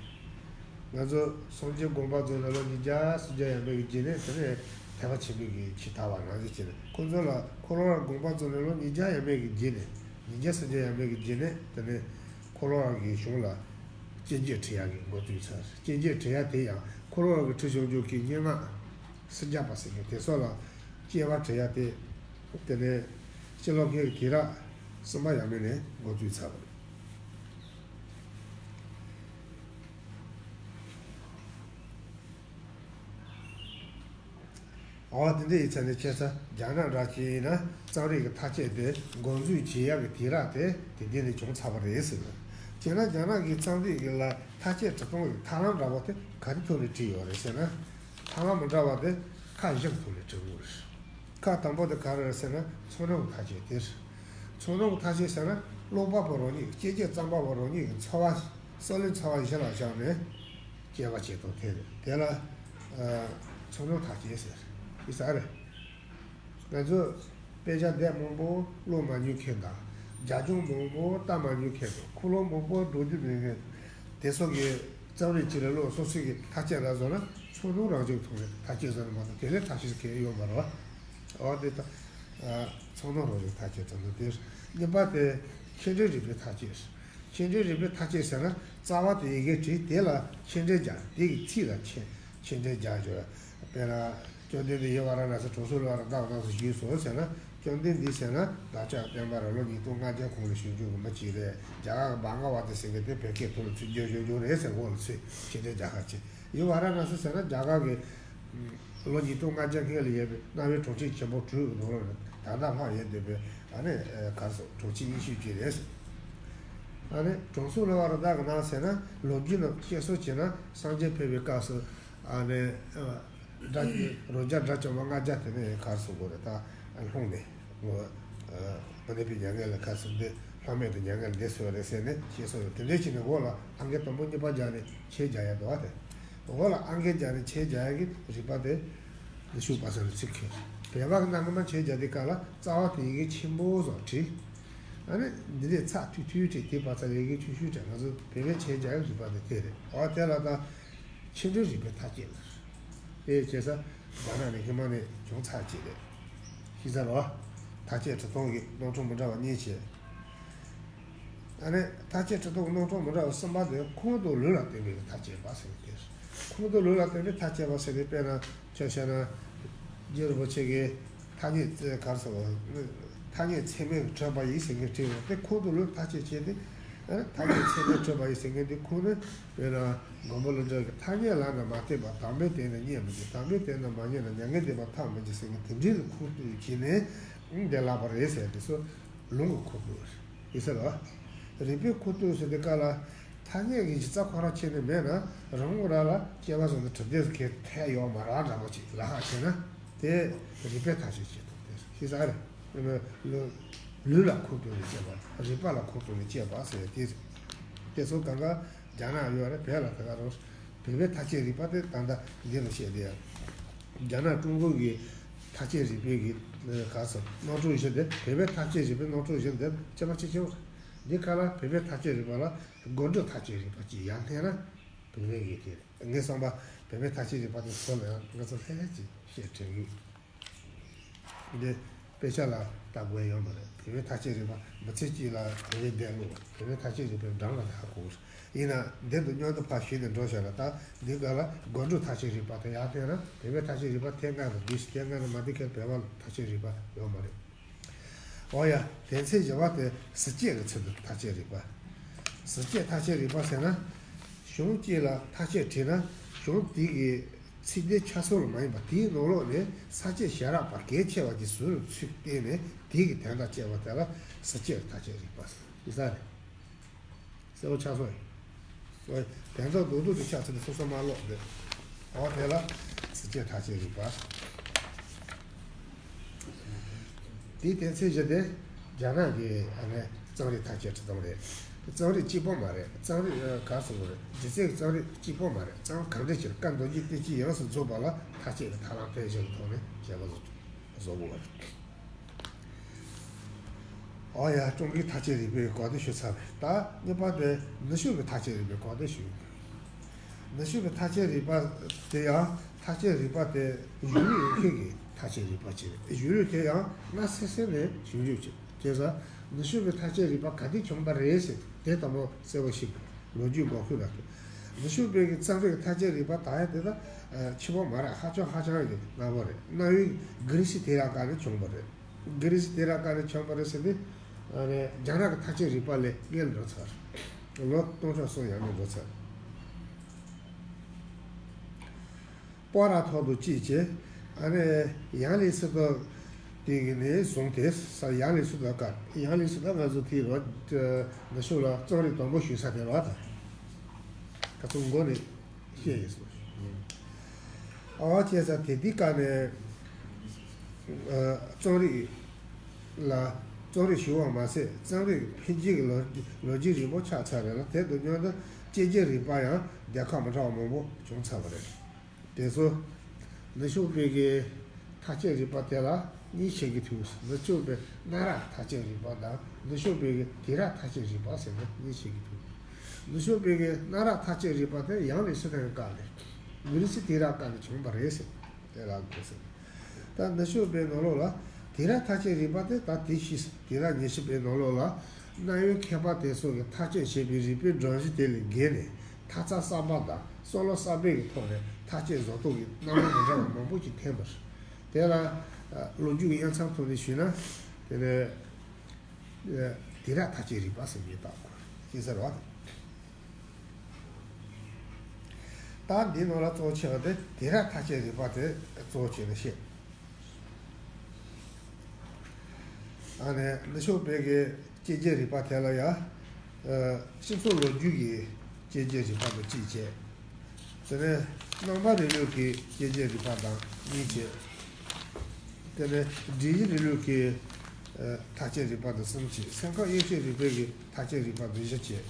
ནས། ང་ཚོ་སངས་རྒྱས་དགོངས་པ་རྫོགས་ནས་ལོ་ཉིས་བརྒྱ་སུམ་བརྒྱ་ཡས་མས་ཀྱི་རྗེས་ནས། དེ་ནས་ཐེག་པ་ཆེན་པོའི་གི་ཆེས་དར་བ་ནང་བཞིན་བྱས་ནས། ཁོང་ཚོ་ལ་འཁོར་ལོ་བ་དགོངས་པ་རྫོགས་ནས་ལོ་ཉིས་བརྒྱ་ཡས་མས་ཀྱི་རྗེས་ནས། ཉིས་བརྒྱ་སུམ་བརྒྱ་ཡས་མས་ཀྱི་རྗེས་ནས་དེ་ནས་འཁོར་ལོ་བ་གི་གཞུང་ལ་སྐྱོན་བརྗོད་འབྲི་ཡག་གི་འགོ་བཙུགས་ཚར། སྐྱོན་བརྗོད་འབྲི་ཡག་དེ་ཡང་འཁོར་ལོ་བ་གི་བྲིས་བཞག་རྒྱུ་གི་སྙན་ངག་སུམ་བརྒྱ་པ་ཟེར་མཁན་དེ་ཚོ་ལ་དཔྱད་པ་བྱེད་ཡ་དེ། དེ་ནས་སྤྱི་ལོ་སྔོན་གྱི་དུས་རབས་གསུམ་པ་ཡས་མས་ནས་འགོ་བཙུགས་ཚར་བ་རེད། འོ་དེ་འདྲ་ཡིན་ཙང་ནས་བྱས་ཙང་རྒྱ་ནག་འདྲ་ཅིག་ཡིན་ན་གཙང་རིགས་ཀྱི་མཐའ་དཔྱད་དེ་འགོ་འཛུགས་བྱེད་ཡག་གི་དུས་རབས་དེ་དེ་འདྲ་ནས་བྱུང་ཚར་བ་རེད་ཟེར་ན། བྱས་ན་རྒྱ་ནག་གིས་གཙང་རིགས་ཀྱི་ལ་མཐའ་དཔྱད་འབྲི་སྟངས་ཀྱི་ཐབས་ལམ་འདྲ་པོ་དེ་ག་རེ་ཐོག་ནས་བྲིས་ཡོད་རེད་ཟེར་ན། ཐབས་ལམ་འདྲ་བ་དེ་ཁག་བཞི་གི་ཐོག་ནས་བྲིས་ཡོད་རེད། ཁག་དང་པོ་དེ་ག་རེ་རེད་ཟེར་ན་ཚོང་རོགས་མཐའ་དཔྱད་དེ་རེད། ཚོང་རོགས་མཐའ་དཔྱད་ཟེར་ན་ཀློག་པ་པོ་རང་ཉིད་སྐྱེས་ཀྱི་རྩོམ་པ་པོ་རང་ཉིད་ཀྱི་འཚོ་བ་བསམ་བློའི་འཚོ་བ་གཞི་ལ་བཞག་ནས་དཔྱད་པ་བྱེད་སྟངས་དེ་རེད། དེ་ལ་ཚོང་རོགས་མཐའ་དཔྱད་ཟེར། ཤེས་ས་རེད། ང་ཚོས་དཔེ་ཆ་འདི་མང་པོ་ཀློག་མ་མྱོང་མཁན་དང་། རྒྱབ་ལྗོངས་མང་པོ་ལྟ་མ་མྱོང་མཁན་དང་། ཁུངས་ལུང་མང་པོ་འགྲོ་རྒྱུ་མེད་མཁན། དེ་སོགས་ཀྱི་རྩོམ་རིག་ཅིག་ལ་ཀློག་སོ་སོ་གི་མཐའ་དཔྱད་ལ་བཟོ་ན་ཚོང་དོན་རང་བཞིན་ཐོག་ནས་མཐའ་དཔྱད་བཟོ་ན་མ་གཏོགས་དེ་ལས་མཐའ་དཔྱད་གང་ཡང་ཡོད་མ་རེད་བ། འོ་དེ་ད་ཚོང་དོན་རང་བཞིན་མཐའ་དཔྱད་དང་དེ་གཉིས་པ་དེ་ཆེད་འབྲེལ་རིག་པའི་མཐའ་དཔྱད། ཆེད་འབྲེལ་རིག་པའི་མཐའ་དཔྱད་ཟེར་ན་རྩ་བ་དེ་ཡི་གེ་བྲིས་དེ་ལ་ཆེད་འབྲེལ་སྦྱར་དེ་གི་ཚིག་ལ་ཆེད་ཆེད་འབྲེལ་སྦྱར་བརྗོད། དཔེར་ན། བཅོམ་ལྡན་འདས་ཡུལ་ཝཱ་ར་ཎཱ་སི་དྲང་སྲོང་ལུས་དབང་རི་དྭགས་གནས་སུ་བཞུགས་སོ་ཟེར་ན། བཅོམ་ལྡན་འདས་ཟེར་ན་བདག་ཅག་བསྟན་པ་ར་ལོ་ཉིས་སྟོང་ལྔ་བརྒྱ་གོང་ལ་བཞུགས་བཞུགས་ཀྱི་མི་གཅིག་རེད། རྒྱ་གར་གྱི་བྷ་ག་ཝ་ཏ་ཟེར་མཁན་དེ་བོད་སྐད་ཐོག་ལ་ཚུར་བསྒྱུར་བཞུགས་བཞུགས་རེད་ཟེར་འོག་ལ་ཚུར་ཕྱི་འབྲེལ་རྒྱག་ཁ་ཅིག་ཡུལ་ཝཱ་ར་ཎཱ་སི་ཟེར་ན་རྒྱ་གར་གྱི་ལོ་ཉིས་སྟོང་ལྔ་བརྒྱ་སྔོན་ལ་ཡོད་པའི་གནའ་བོའི་གྲོང་ཁྱེར་ཆེན་པོ་དྲུག་གི་ནང་ལ་ད་ལྟ་ལྷག་ཡོད་བསྡད་པའི་ཨ་ནི་ག་རེ་ཟེར་གྲོང་ཁྱེར་རྙིང་ཤོས་ཅིག་རེད། ཨ་ནི་དྲང་སྲོང་ལུས་དབང་རི་དྭགས་ཀྱི་གནས་ཟེར་ན་ལོ་རྒྱུས་ནང་བཤད་སྲོལ་བྱས་ན་སངས་རྒྱས་ཕེབས་པའི་སྐབས་སུ། ཨ་ནི། ཨ། དགྲ། རང་རྒྱལ་དགྲ་བཅོམ་པ་ལྔ་བརྒྱ་དེ་ནས་ག་རེ་ཟེར་དགོས་རེད་ད། ལྷུང་ནས། མི་ནུས་པའི་མྱ་ངན་ལས་ཁ་ཟུམ་སྟེ་ལྷག་མེད་དུ་མྱ་ངན་ལས་འདས་སོང་བ་རེད་ཟེར་ནས་བཤད་སྲོལ་ཡོད། དེ་འདྲའི་ཕྱིར་ནས་འོག་ལ་ཨང་ཀི་དང་པོ་གཉིས་པ་སྦྱར་ནས་ཆེད་སྦྱར་ཡ་འདུག་བ་དེ། འོག་ལ་ཨང་ཀི་སྦྱར་ནས་ཆེད་སྦྱར་ཡ་གི་རིག་པ་དེ། ནུས་ཤུགས་པ་སང་ལ་ཚིག་ཁེལ། བོད་པ་གི་ནང་གི་མ་ཆེད་སྦྱར་དུས་སྐབས་ལ་རྩ་བ་དེ་ཡི་གེ་ཆེན་པོ་བཟོ་བྲིས། ཨ་ནི་འདི་འདྲའི་ཚགས་ཐུག་ཐུག་བྲིས་དེ་བར་ཚ་ལས་ཀའི་ཆུང་ཆུང་བྲིས། ང་ཚོ་བོད་པའི་ཆེད་སྦྱར་རིག་པ་དེ་དེ་རེད། འོ་དེ་ལ་ད་ཆེད་འབྲེལ་རིག་པའི་མཐའ་དཔྱད་ལ། དེ་བྱས་ས་རྒྱ་ནག་ནས་ཧི་མ་ནས་བྱུང་ཚར་ཅིག་རེད། ཤེས་ཚར་བ། མཐའ་དཔྱད་འབྲི་སྟངས་ཀྱི་རྣམ་གྲངས་མི་འདྲ་བ་གཉིས་བྱས། ཨ་ནི་མཐའ་དཔྱད་འབྲི་སྟངས་ཀྱི་རྣམ་གྲངས་མི་འདྲ་བ་གསུམ་པ་དེ་ཁུངས་དང་ལུགས་ལ་བརྟེན་པའི་མཐའ་དཔྱད་པ་ཟེར་བ་དེ་རེད། ཁུངས་དང་ལུགས་ལ་བརྟེན་པའི་མཐའ་དཔྱད་པ་ཟེར་དུས་དཔེར་ན་ཁྱོད་བཤད་ན། རྗེ་རིན་པོ་ཆེ་གིས། ཐ་སྙད་ག་རེ་ཟེར་བ། ཐ་སྙད་ཚད་མས་གྲུབ་པ་ཡིན་ཟེར་མཁན་བྲིས་ཡོད་དེ་ཁུངས་དང་ལུགས་མཐའ་དཔྱད་བྱས་ཏེ། ཐ་སྙད་ཚད་མས་གྲུབ་པ་ཡིན་ཟེར་མཁན་དེ་ཁུངས་ནི་དཔེར་ན་མགོན་པོ་ཀླུ་སྒྲུབ་ཀྱིས་ཐ་སྙད་ལ་ནི་མ་ལྟོས་པར་དམ་པའི་དོན་ནི་རྙེད་མི་འགྱུར། དམ་པའི་དོན་ནི་མ་རྙེད་ན་མྱ་ངན་འདས་པ་ཐོབ་མི་འགྱུར་ཟེར་མཁན་དེ་འདྲའི་ལ་ཁུངས་གཏུགས་བྱས་ནས་འདི་ལབ་པ་རེད་ཟེར། དེ་ཚོ་ལུང་གི་ཁུངས་གཏུགས་རེད། ཡིན་ས་རེད་བ། རིགས་པའི་ཁུངས་གཏུགས་ཟེར་དུས་སྐབས་ལ་ཐ་སྙད་ཀྱི་གཞི་རྩ་ཁོ་རང་ཁྱེར་ནས་མེད་ན་རང་ངོ་རང་ལ་དཔྱད་པ་བཟོ་ན་གྲུབ་བདེ་ཟེར་མཁན་ཐད་ཡོད་མ་རེད་འདྲ་པོ་ཅིག་ལ་ཧ་བྱས་ན། དེ་རིགས་པའི་མཐའ་དཔྱད་བྱེད་སྟངས་དེ་ཤེས་ས་རེད། ལུགས་ལུགས་ལ་ཁུངས་གཏུགས་ནས་དཔྱད་པ། རིགས་པ་ལ་ཁུངས་གཏུགས་ནས་དཔྱད་པ་ཟེར་དེ་རེད། དེ་ཚོ་གང་ག་རྒྱ་ནག་ཡོད་རེད། བོད་ལ་དེ་ག་རང་། བོད་པའི་མཐའ་དཔྱད་རིག་པ་དེ་ད་ལྟ་འདི་ལ་བཤད་དེ་ཡང་། རྒྱ་ནག་ཀྲུང་གོ་གི་མཐའ་དཔྱད་རིག་པའི་གི་ག་ཟེར་རྣམ་གྲངས་བཞི་དེ་བོད་པའི་མཐའ་དཔྱད་རིག་པའི་རྣམ་གྲངས་བཞི་དེ་ཁྱད་པར་ཆེ་ཆེ་བ་རེད། འདི་ག་ལ་བོད་པའི་མཐའ་དཔྱད་རིག་པ་ལ་སྒོ་འགྲོ་མཐའ་དཔྱད་རིག་པ་ཅིག་ཡར་འཐེན་ན་བོད་པའི་གི་དེ་རེད། ངའི་བསམ་པ་བོད་པའི་མཐའ་དཔྱད་རིག་པ་དེ་ཚོ་ལ་ཡང་ང་ཚོ་ལྷད་ལྷད་ཅིག་བཤད་དྲན་གི། འདི་དཔེ་ཆ་ལ་ལྟ་དགོས་ཡོད་མ་རེད། བོད་པའི་མཐའ་དཔྱད་རིག་པ་མི་ཚེ་གཅིག་ལ་དེ་རིང་བསྡད་ལོ། བོད་པའི་མཐའ་དཔྱད་རིག་པའི་འགྲམ་ལ་ཧ་གོ། ཡིན་ན་འདི་དུ་སྙོན་དུ་ཕར་ཞུས་ནས་འགྲོ་བྱ་ལ་ད་འདི་ག་ལ་སྒོ་འགྲོ་མཐའ་དཔྱད་རིག་པ་དེ་ཡར་བསྟན་ན་བོད་པའི་མཐའ་དཔྱད་རིག་པ་ཐེངས་ལྔ་དང་བདུན་ཞིག་ཐེངས་ལྔ་ནས་མ་འདི་ཁའི་བོད་པ་ལ་མཐའ་དཔྱད་རིག་པ་ཡོད་མ་རེད། འོ་ཡ། དོན་ཚན་བཞི་པ་དེ་ཟུར་དཔྱད་ཀྱི་ཚུལ་དུ་མཐའ་དཔྱད་རིག་པ། ཟུར་དཔྱད་མཐའ་དཔྱད་རིག་པ་ཟེར་ན། གཞུང་གཅིག་ལ་མཐའ་དཔྱད་བྲིས་ན་གཞུང་དེ་གི་ཚིག་དོན་ཆ་ཚང་ལ་མ་ཡིན་པར་དེའི་ནང་ལོགས་ནས་ས་བཅད་ཞལ་རག་པ་གལ་ཆེ་བ་གྱི་ཟུར་དུ་ཚུར་བལྟས་ནས་དེ་གི་དོན་དག་དཔྱད་པ་དེ་ལ་ཟུར་དཔྱད་མཐའ་དཔྱད་རིག་པ་ཡིན་ས་རེད། གསལ་པོ་ཆགས་སོང་། ཨོ། དོན་དག་རྡོག་རྡོག་དེ་ཆགས་ཚུལ་དེ་སོ་སོ་མ་ཀློག་དེ། ཨོ་དེ་ལ་ཟུར་དཔྱད་མཐའ་དཔྱད་རིག་པ། དེའི་དོན་ཚན་བཞི་དེ་རྒྱ་ནག་གི་ཨ་ནི་གཙང་རིག་མཐའ་དཔྱད་ཁྲིད་སྟངས་རེད། གཙང་རིག་གཅིག་པོ་མ་རེད། གཙང་རིག་ག་ཟེར་དགོས་རེད། སྒྱུ་རྩལ་གྱི་གཙང་རིག་གཅིག་པོ་མ་རེད། གཙང་གང་འདྲ་ཞིག་ལ་ཀ་མདོ་རྒྱུད་བསྟན་བཅོས་ཡོངས་སུ་རྫོགས་པ་ལ་མཐའ་དཔྱད་ཀྱི་ཐབས་ལམ་ཕལ་ཆེར་གྱི་ཐོག་ནས་དཔྱད་པ་བཟོ་བཟོ་དགོས་པ་རེད། ཨོ་ཡ། ཀྲུང་གོའི་མཐའ་དཔྱད་རིག་པའི་གོ་བསྡུར་ཞུས་ཚར་བས། ད་གཉིས་པ་དེ་ནུབ་ཕྱོགས་ཀྱི་མཐའ་དཔྱད་རིག་པའི་གོ་བསྡུར་ཞུ། ནུབ་ཕྱོགས་ཀྱི་མཐའ་དཔྱད་རིག་པ་དེ་ཡང་མཐའ་དཔྱད་རིག་པ་དེ་གཞུང་ལུགས་ཡོད་མཁན་གྱི་མཐའ་དཔྱད་རིག་པ་ཅིག་རེད། གཞུང་ལུགས་དེ་ཡང་སྔ་སེ་སེ་ནས་བྱུང་རྒྱུ་ཅིག་བྱས་ཙང་ནུབ་ཕྱོགས་ཀྱི་མཐའ་དཔྱད་རིག་པ་ག་དུས་བྱུང་བ་རེད་ཟེར་དེ་དང་པོ་གསལ་པོ་ཤེས་དགོས། ལོ་རྒྱུས་འགོག་ཤུགས་རག་གི། ནུབ་ཕྱོགས་པའི་གི་གཙང་རིག་གི་མཐའ་དཔྱད་རིག་པ་ད་ཡ་དེ་ད་ཕྱི་པོ་མ་རེད། ཧ་ཅང་ཧ་ཅང་གི་སྔ་པོ་རེད། གནའ་བོའི་གྷི་རི་སི་དེ་ར་ཀ་ནས་བྱུང་བ་རེད། གྷི་རི་སི་དེ་ར་ཀ་ནས་བྱུང་བ་རེད་ཟེར་ཏེ། ཨ་ནི་རྒྱ་ནག་གི་མཐའ་དཔྱད་རིག་པ་ལས་སྔོན་འགྲོ་ཚར། ལོ་སྟོང་ཕྲག་གསུམ་ཡར་མར་འགྲོ་ཚར། སྤོ་ར་ཐོག་ཏུ་བཅས་བྱས། ཨ་ནི་ཡང་ལེ་སི་ཏོ་དེ་གི་ནས་བཟུང་སྟེ་ས་ཡང་ལེ་སི་ཏོ་ཀ་ཡང་ལེ་སི་ཏོ་ང་ཚོ་དེ་རོ་ནུབ་ཕྱོགས་ལ་རྩོམ་རིག་དང་པོ་ཞུགས་ས་དེ་རོ་ད་ཁ་ཚོ་མགོ་ནས་བཤད་ཡིན་སོ། ཨ་བ་བྱས་ས་དེ་དེ་ཀ་ནས་རྩོམ་རིག་ལ་རྩོམ་རིག་ཞུ་བ་མ་ཟད་རྩོམ་རིག་འཕེལ་རྒྱས་ཀྱི་ལོ་ལོ་རྒྱུས་རིང་པོ་ཆགས་ཚར་རེད་ལ། དེ་དང་མཉམ་དུ་དཔྱད་བརྗོད་རིག་པ་ཡང་སྡེ་ཁག་མི་འདྲ་བ་མང་པོ་བྱུང་ཚར་བ་རེད། དེ་ཚོ་ནུབ་ཕྱོགས་པའི་གི་ཐག་གཅོད་རིག་པ་དེ་ལ་གཉིས་ཕྱེ་གི་འདུག་ནུབ་ཕྱོགས་པའི་གནའ་རབས་ཐག་གཅོད་རིག་པ་དང་ནུབ་ཕྱོགས་པའི་གི་དེང་རབས་ཐག་གཅོད་རིག་པ་ཟེར་ནས་གཉིས་ཕྱེ་གི་འདུག་ནུབ་ཕྱོགས་པའི་གི་གནའ་རབས་ཐག་གཅོད་རིག་པ་དེ་ཡང་ལེ་སི་ཏོ་གི་སྐབས་ནས་མུ་རི་སི་དེང་རབས་སྐབས་ནས་བྱུང་བ་རེད་ཟེར། དེ་ལ་དགོས་ཟེར། ད་ནུབ་ཕྱོགས་པའི་ནང་ལོགས་ལ་དེང་རབས་ཐག་གཅོད་རིག་པ་དེ་ད་དེ་ཤི་དེང་རབས་ཉི་ཤུ་པའི་ནང་ལོགས་ལ་གནའ་བོའི་མཁས་པ་དེ་ཚོ་གིས་ཐག་གཅོད་བྱས་པའི་རིག་པའི་སྒྲོམ་གཞི་དེ་ལས་བརྒལ་ནས་ཐག་རྩ་གསར་པ་དང་བསམ་བློ་གསར་པའི་གི་ཐོག་ནས་ཐག་གཅོད་བཟོ་སྟངས་ཀྱི་རྣམ་པ་མི་འདྲ་བ་མང་པོ་ཞིག་ཐོན་པ་རེད། དེ་ལ་ལོ་རྒྱུས་ཀྱི་དབྱེ་མཚམས་ཐོག་ནས་ཞུས་ན་དེ་ནས་དེང་རབས་ཐག་གཅོད་རིག་པ་ཟེར་མཁན་དག་གོ་ཤེས་ཟེར་བ། ད་འདིའི་ནང་ལ་གཙོ་ཆེ་བ་དེ་དེང་རབས་ཐག་གཅོད་རིག་པ་དེ་གཙོ་ཆེ་ནས་བཤད། ཨ་ནི་ནུབ་ཕྱོགས་པའི་གི་དཔྱད་བརྗོད་རིག་པ་དེ་ལ་ཡང་སྤྱི་ཚོགས་ལོ་རྒྱུས་ཀྱི་དཔྱད་བརྗོད་རིག་པ་དང་གཅིག་བྱས། དེ་ནས་རྣམ་པ་རིང་ལུགས་ཀྱི་དཔྱད་བརྗོད་རིག་པ་དང་གཉིས་བྱས། དེ་ནས་སྒྲིག་གཞི་རིང་ལུགས་ཀྱི་ཐག་གཅོད་རིག་པ་དང་གསུམ་བྱས། སེམས་ཁམས་དབྱེ་གཤེད་རིག་པའི་གི་ཐག་གཅོད་རིག་པ་དང་བཞི་བྱས།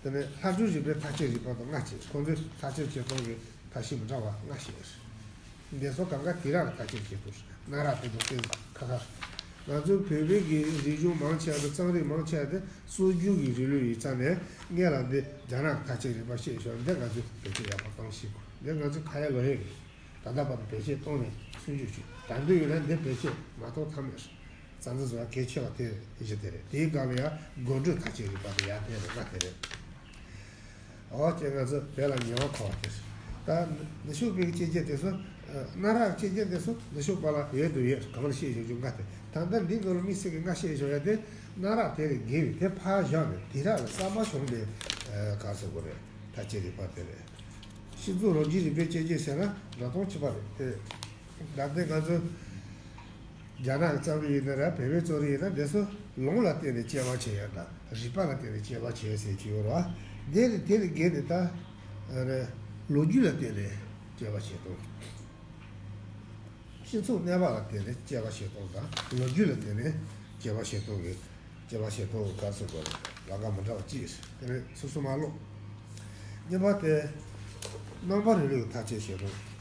དེ་ནས་ལྷ་སྒྲུང་རིག་པའི་ཐག་གཅོད་རིག་པ་དང་ལྔ་བྱས། ཁོང་ཚོའི་ཐག་གཅོད་བྱེད་སྟངས་ཀྱི་ཐབས་ཤེས་མི་འདྲ་བ་ལྔ་བྱས། འདི་ཚོ་གང་ག་དེང་རབས་ལ་ཐག་གཅོད་བྱེད་ཐུབ། གནའ་རབས་དེ་དང་དཔེ་ཁ་ཁ། ང་ཚོའི་བོད་པའི་གི་རིག་གཞུང་མང་ཆེ་བ་དང་རྩོམ་རིག་མང་ཆེ་བ་དེ་སྲོལ་རྒྱུན་གྱི་རིང་ལུགས་ཡིན་ཙང་ནས་སྔོན་ལ་འདི་རྒྱ་ནག་གི་ཐག་གཅོད་རིག་པ་བཤད་ཞོར་འདི་ང་ཚོས་བེད་སྤྱོད་ཡག་པོ་གཏོང་ཤེས་དགོས། འདི་ང་ཚོའི་ཁ་ཡ་ལོ་ཡ་གི་ད་ལྟ་བར་དུ་བེད་སྤྱོད་གཏོང་ནས་སྲུང་སྐྱོབ་བྱེད། ད་འདོད་ཡོད་ན་འདི་བེད་སྤྱོད་མ་གཏོང་ཐབས་མེད། རྩ་འཛིན་བཟོ་བ་གལ་ཆེ་བ་དེ་བཞི་དེ་རེད། དེའི་སྒང་ལ་ཡང་དགོད་བྲོའི་ཐག་གཅོད་རིག་པ་དེ་ཡང་དེ་རེད་ལ་དེ་རེད། འོ་ཅེ་ང་ཚོ་བོད་ལ་ཉེ་བ་མཁོ་བ་དེ་རེད། ད་ནུབ་ཕྱོགས་པའི་དཔྱད་བརྗོད་དེ་ཚོ་གནའ་རབས་དཔྱད་བརྗོད་དེ་ཚོ་ནུབ་ཕྱོགས་པ་ལ་ཡོད་དུ་ཡོད་གང་ལ་བཤད་བཞག་རྒྱུ་འགའ་དེ་ད་ལྟ་འདི་ནང་ལ་དམིགས་བསལ་གྱི་ང་བཤད་བཞག་ཡ་དེ་གནའ་རབས་དེ་ལས་བརྒལ་བའི་དེ་ཕར་བཞག་ནས་དེང་རབས་ལ་གསར་པ་བྱུང་བའི་ག་ཟེར་དགོས་རེད། ཐག་གཅོད་རིག་པ་དེ་རེད། སྤྱི་ཚོགས་ལོ་རྒྱུས་རིག་པའི་དཔྱད་བརྗོད་ཟེར་ན་འགྲོ་སྟངས་གཅིག་པ་རེད་དེ། ད་ལྟ་ང་ཚོ་རྒྱ་ནག་གི་རྩོམ་རིག་ཡིན་ན་ར་བོད་པའི་རྩོམ་རིག་ཡིན་ན་འདི་ཚོ་ལུང་ལ་བརྟེན་ནས་དཔྱད་པ་བྱེད་ཡ་དང་རིག་པ་ལ་བརྟེན་ནས་དཔྱད་པ་བྱེད་ཡ་ཟེར་གྱི་ཡོད་རེད་བ། དེ་ནི་དེ་ནི་འགལ་ནས་ད་ལོ་རྒྱུས་ལ་བརྟེན་ནས་དཔྱད་པ་བྱེད་སྟངས། སྤྱི་ཚོགས་གནས་བབ་ལ་བརྟེན་ནས་དཔྱད་པ་བྱེད་སྟངས་དང་ལོ་རྒྱུས་ལ་བརྟེན་ནས་དཔྱད་པ་བྱེད་སྟངས་ཀྱི་དཔྱད་པ་བྱེད་སྟངས་ཀྱི་སྐབས་སུ་དགོས་ལ་ལ་ཀ་མི་འདྲ་བ་གཅིག་རེད། དེ་ནས་སོ་སོ་མ་ཀློག་གཉིས་པ་དེ་རྣམ་པ་རིང་ལུགས་ཀྱི་ཐག་གཅོད་བྱེད་སྟངས།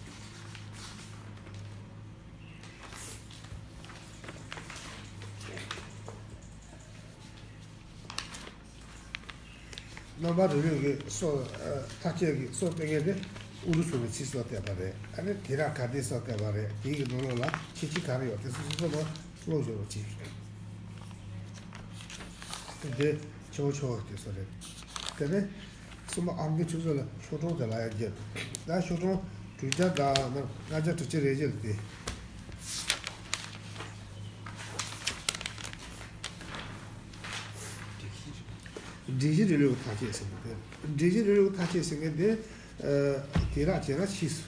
རྣམ་པ་རིང་ལུགས་ཀྱི་སྲོལ་ཐག་གཅོད་ཀྱི་སྲོལ་སྤེལ་མཁན་དེ་ཨུ་རུ་སུ་ནས་ཕྱིས་སུ་བཏོན་པ་རེད། ཨ་ནི་དེང་རབས་ག་དུས་སུ་བཏོན་པ་རེད། དེའི་གི་ནང་ལོགས་ལ་ཁྱད་ཆོས་ག་རེ་ཡོད་དེ་སོ་སོ་སོ་མ་ཀློག་ཞོར་བ་ཅིག་དེ་ཆེ་བོ་ཆེ་བོ་དེ་ཚོ་རེད། དེ་ནས་གསུམ་པ་ཨང་ཀི་ཆུ་ཚོད་ལ་ཤོག་གྲངས་དེ་ལ་ཡང་བརྒྱབ། ད་ཤོག་གྲངས་དྲུག་བརྒྱ་དང་ལྔ་བརྒྱ་དྲུག་ཅུ་རེ་བརྒྱད་ལ་བལྟས། སྒྲིག་གཞི་རིང་ལུགས་ཀྱི་ཐག་གཅོད་ཟེར་གྱི་དེ། སྒྲིག་གཞི་རིང་ལུགས་ཀྱི་ཐག་གཅོད་ཟེར་མཁན་དེ་དེང་རབས་བྱས་ན་ཕྱིས་སུ་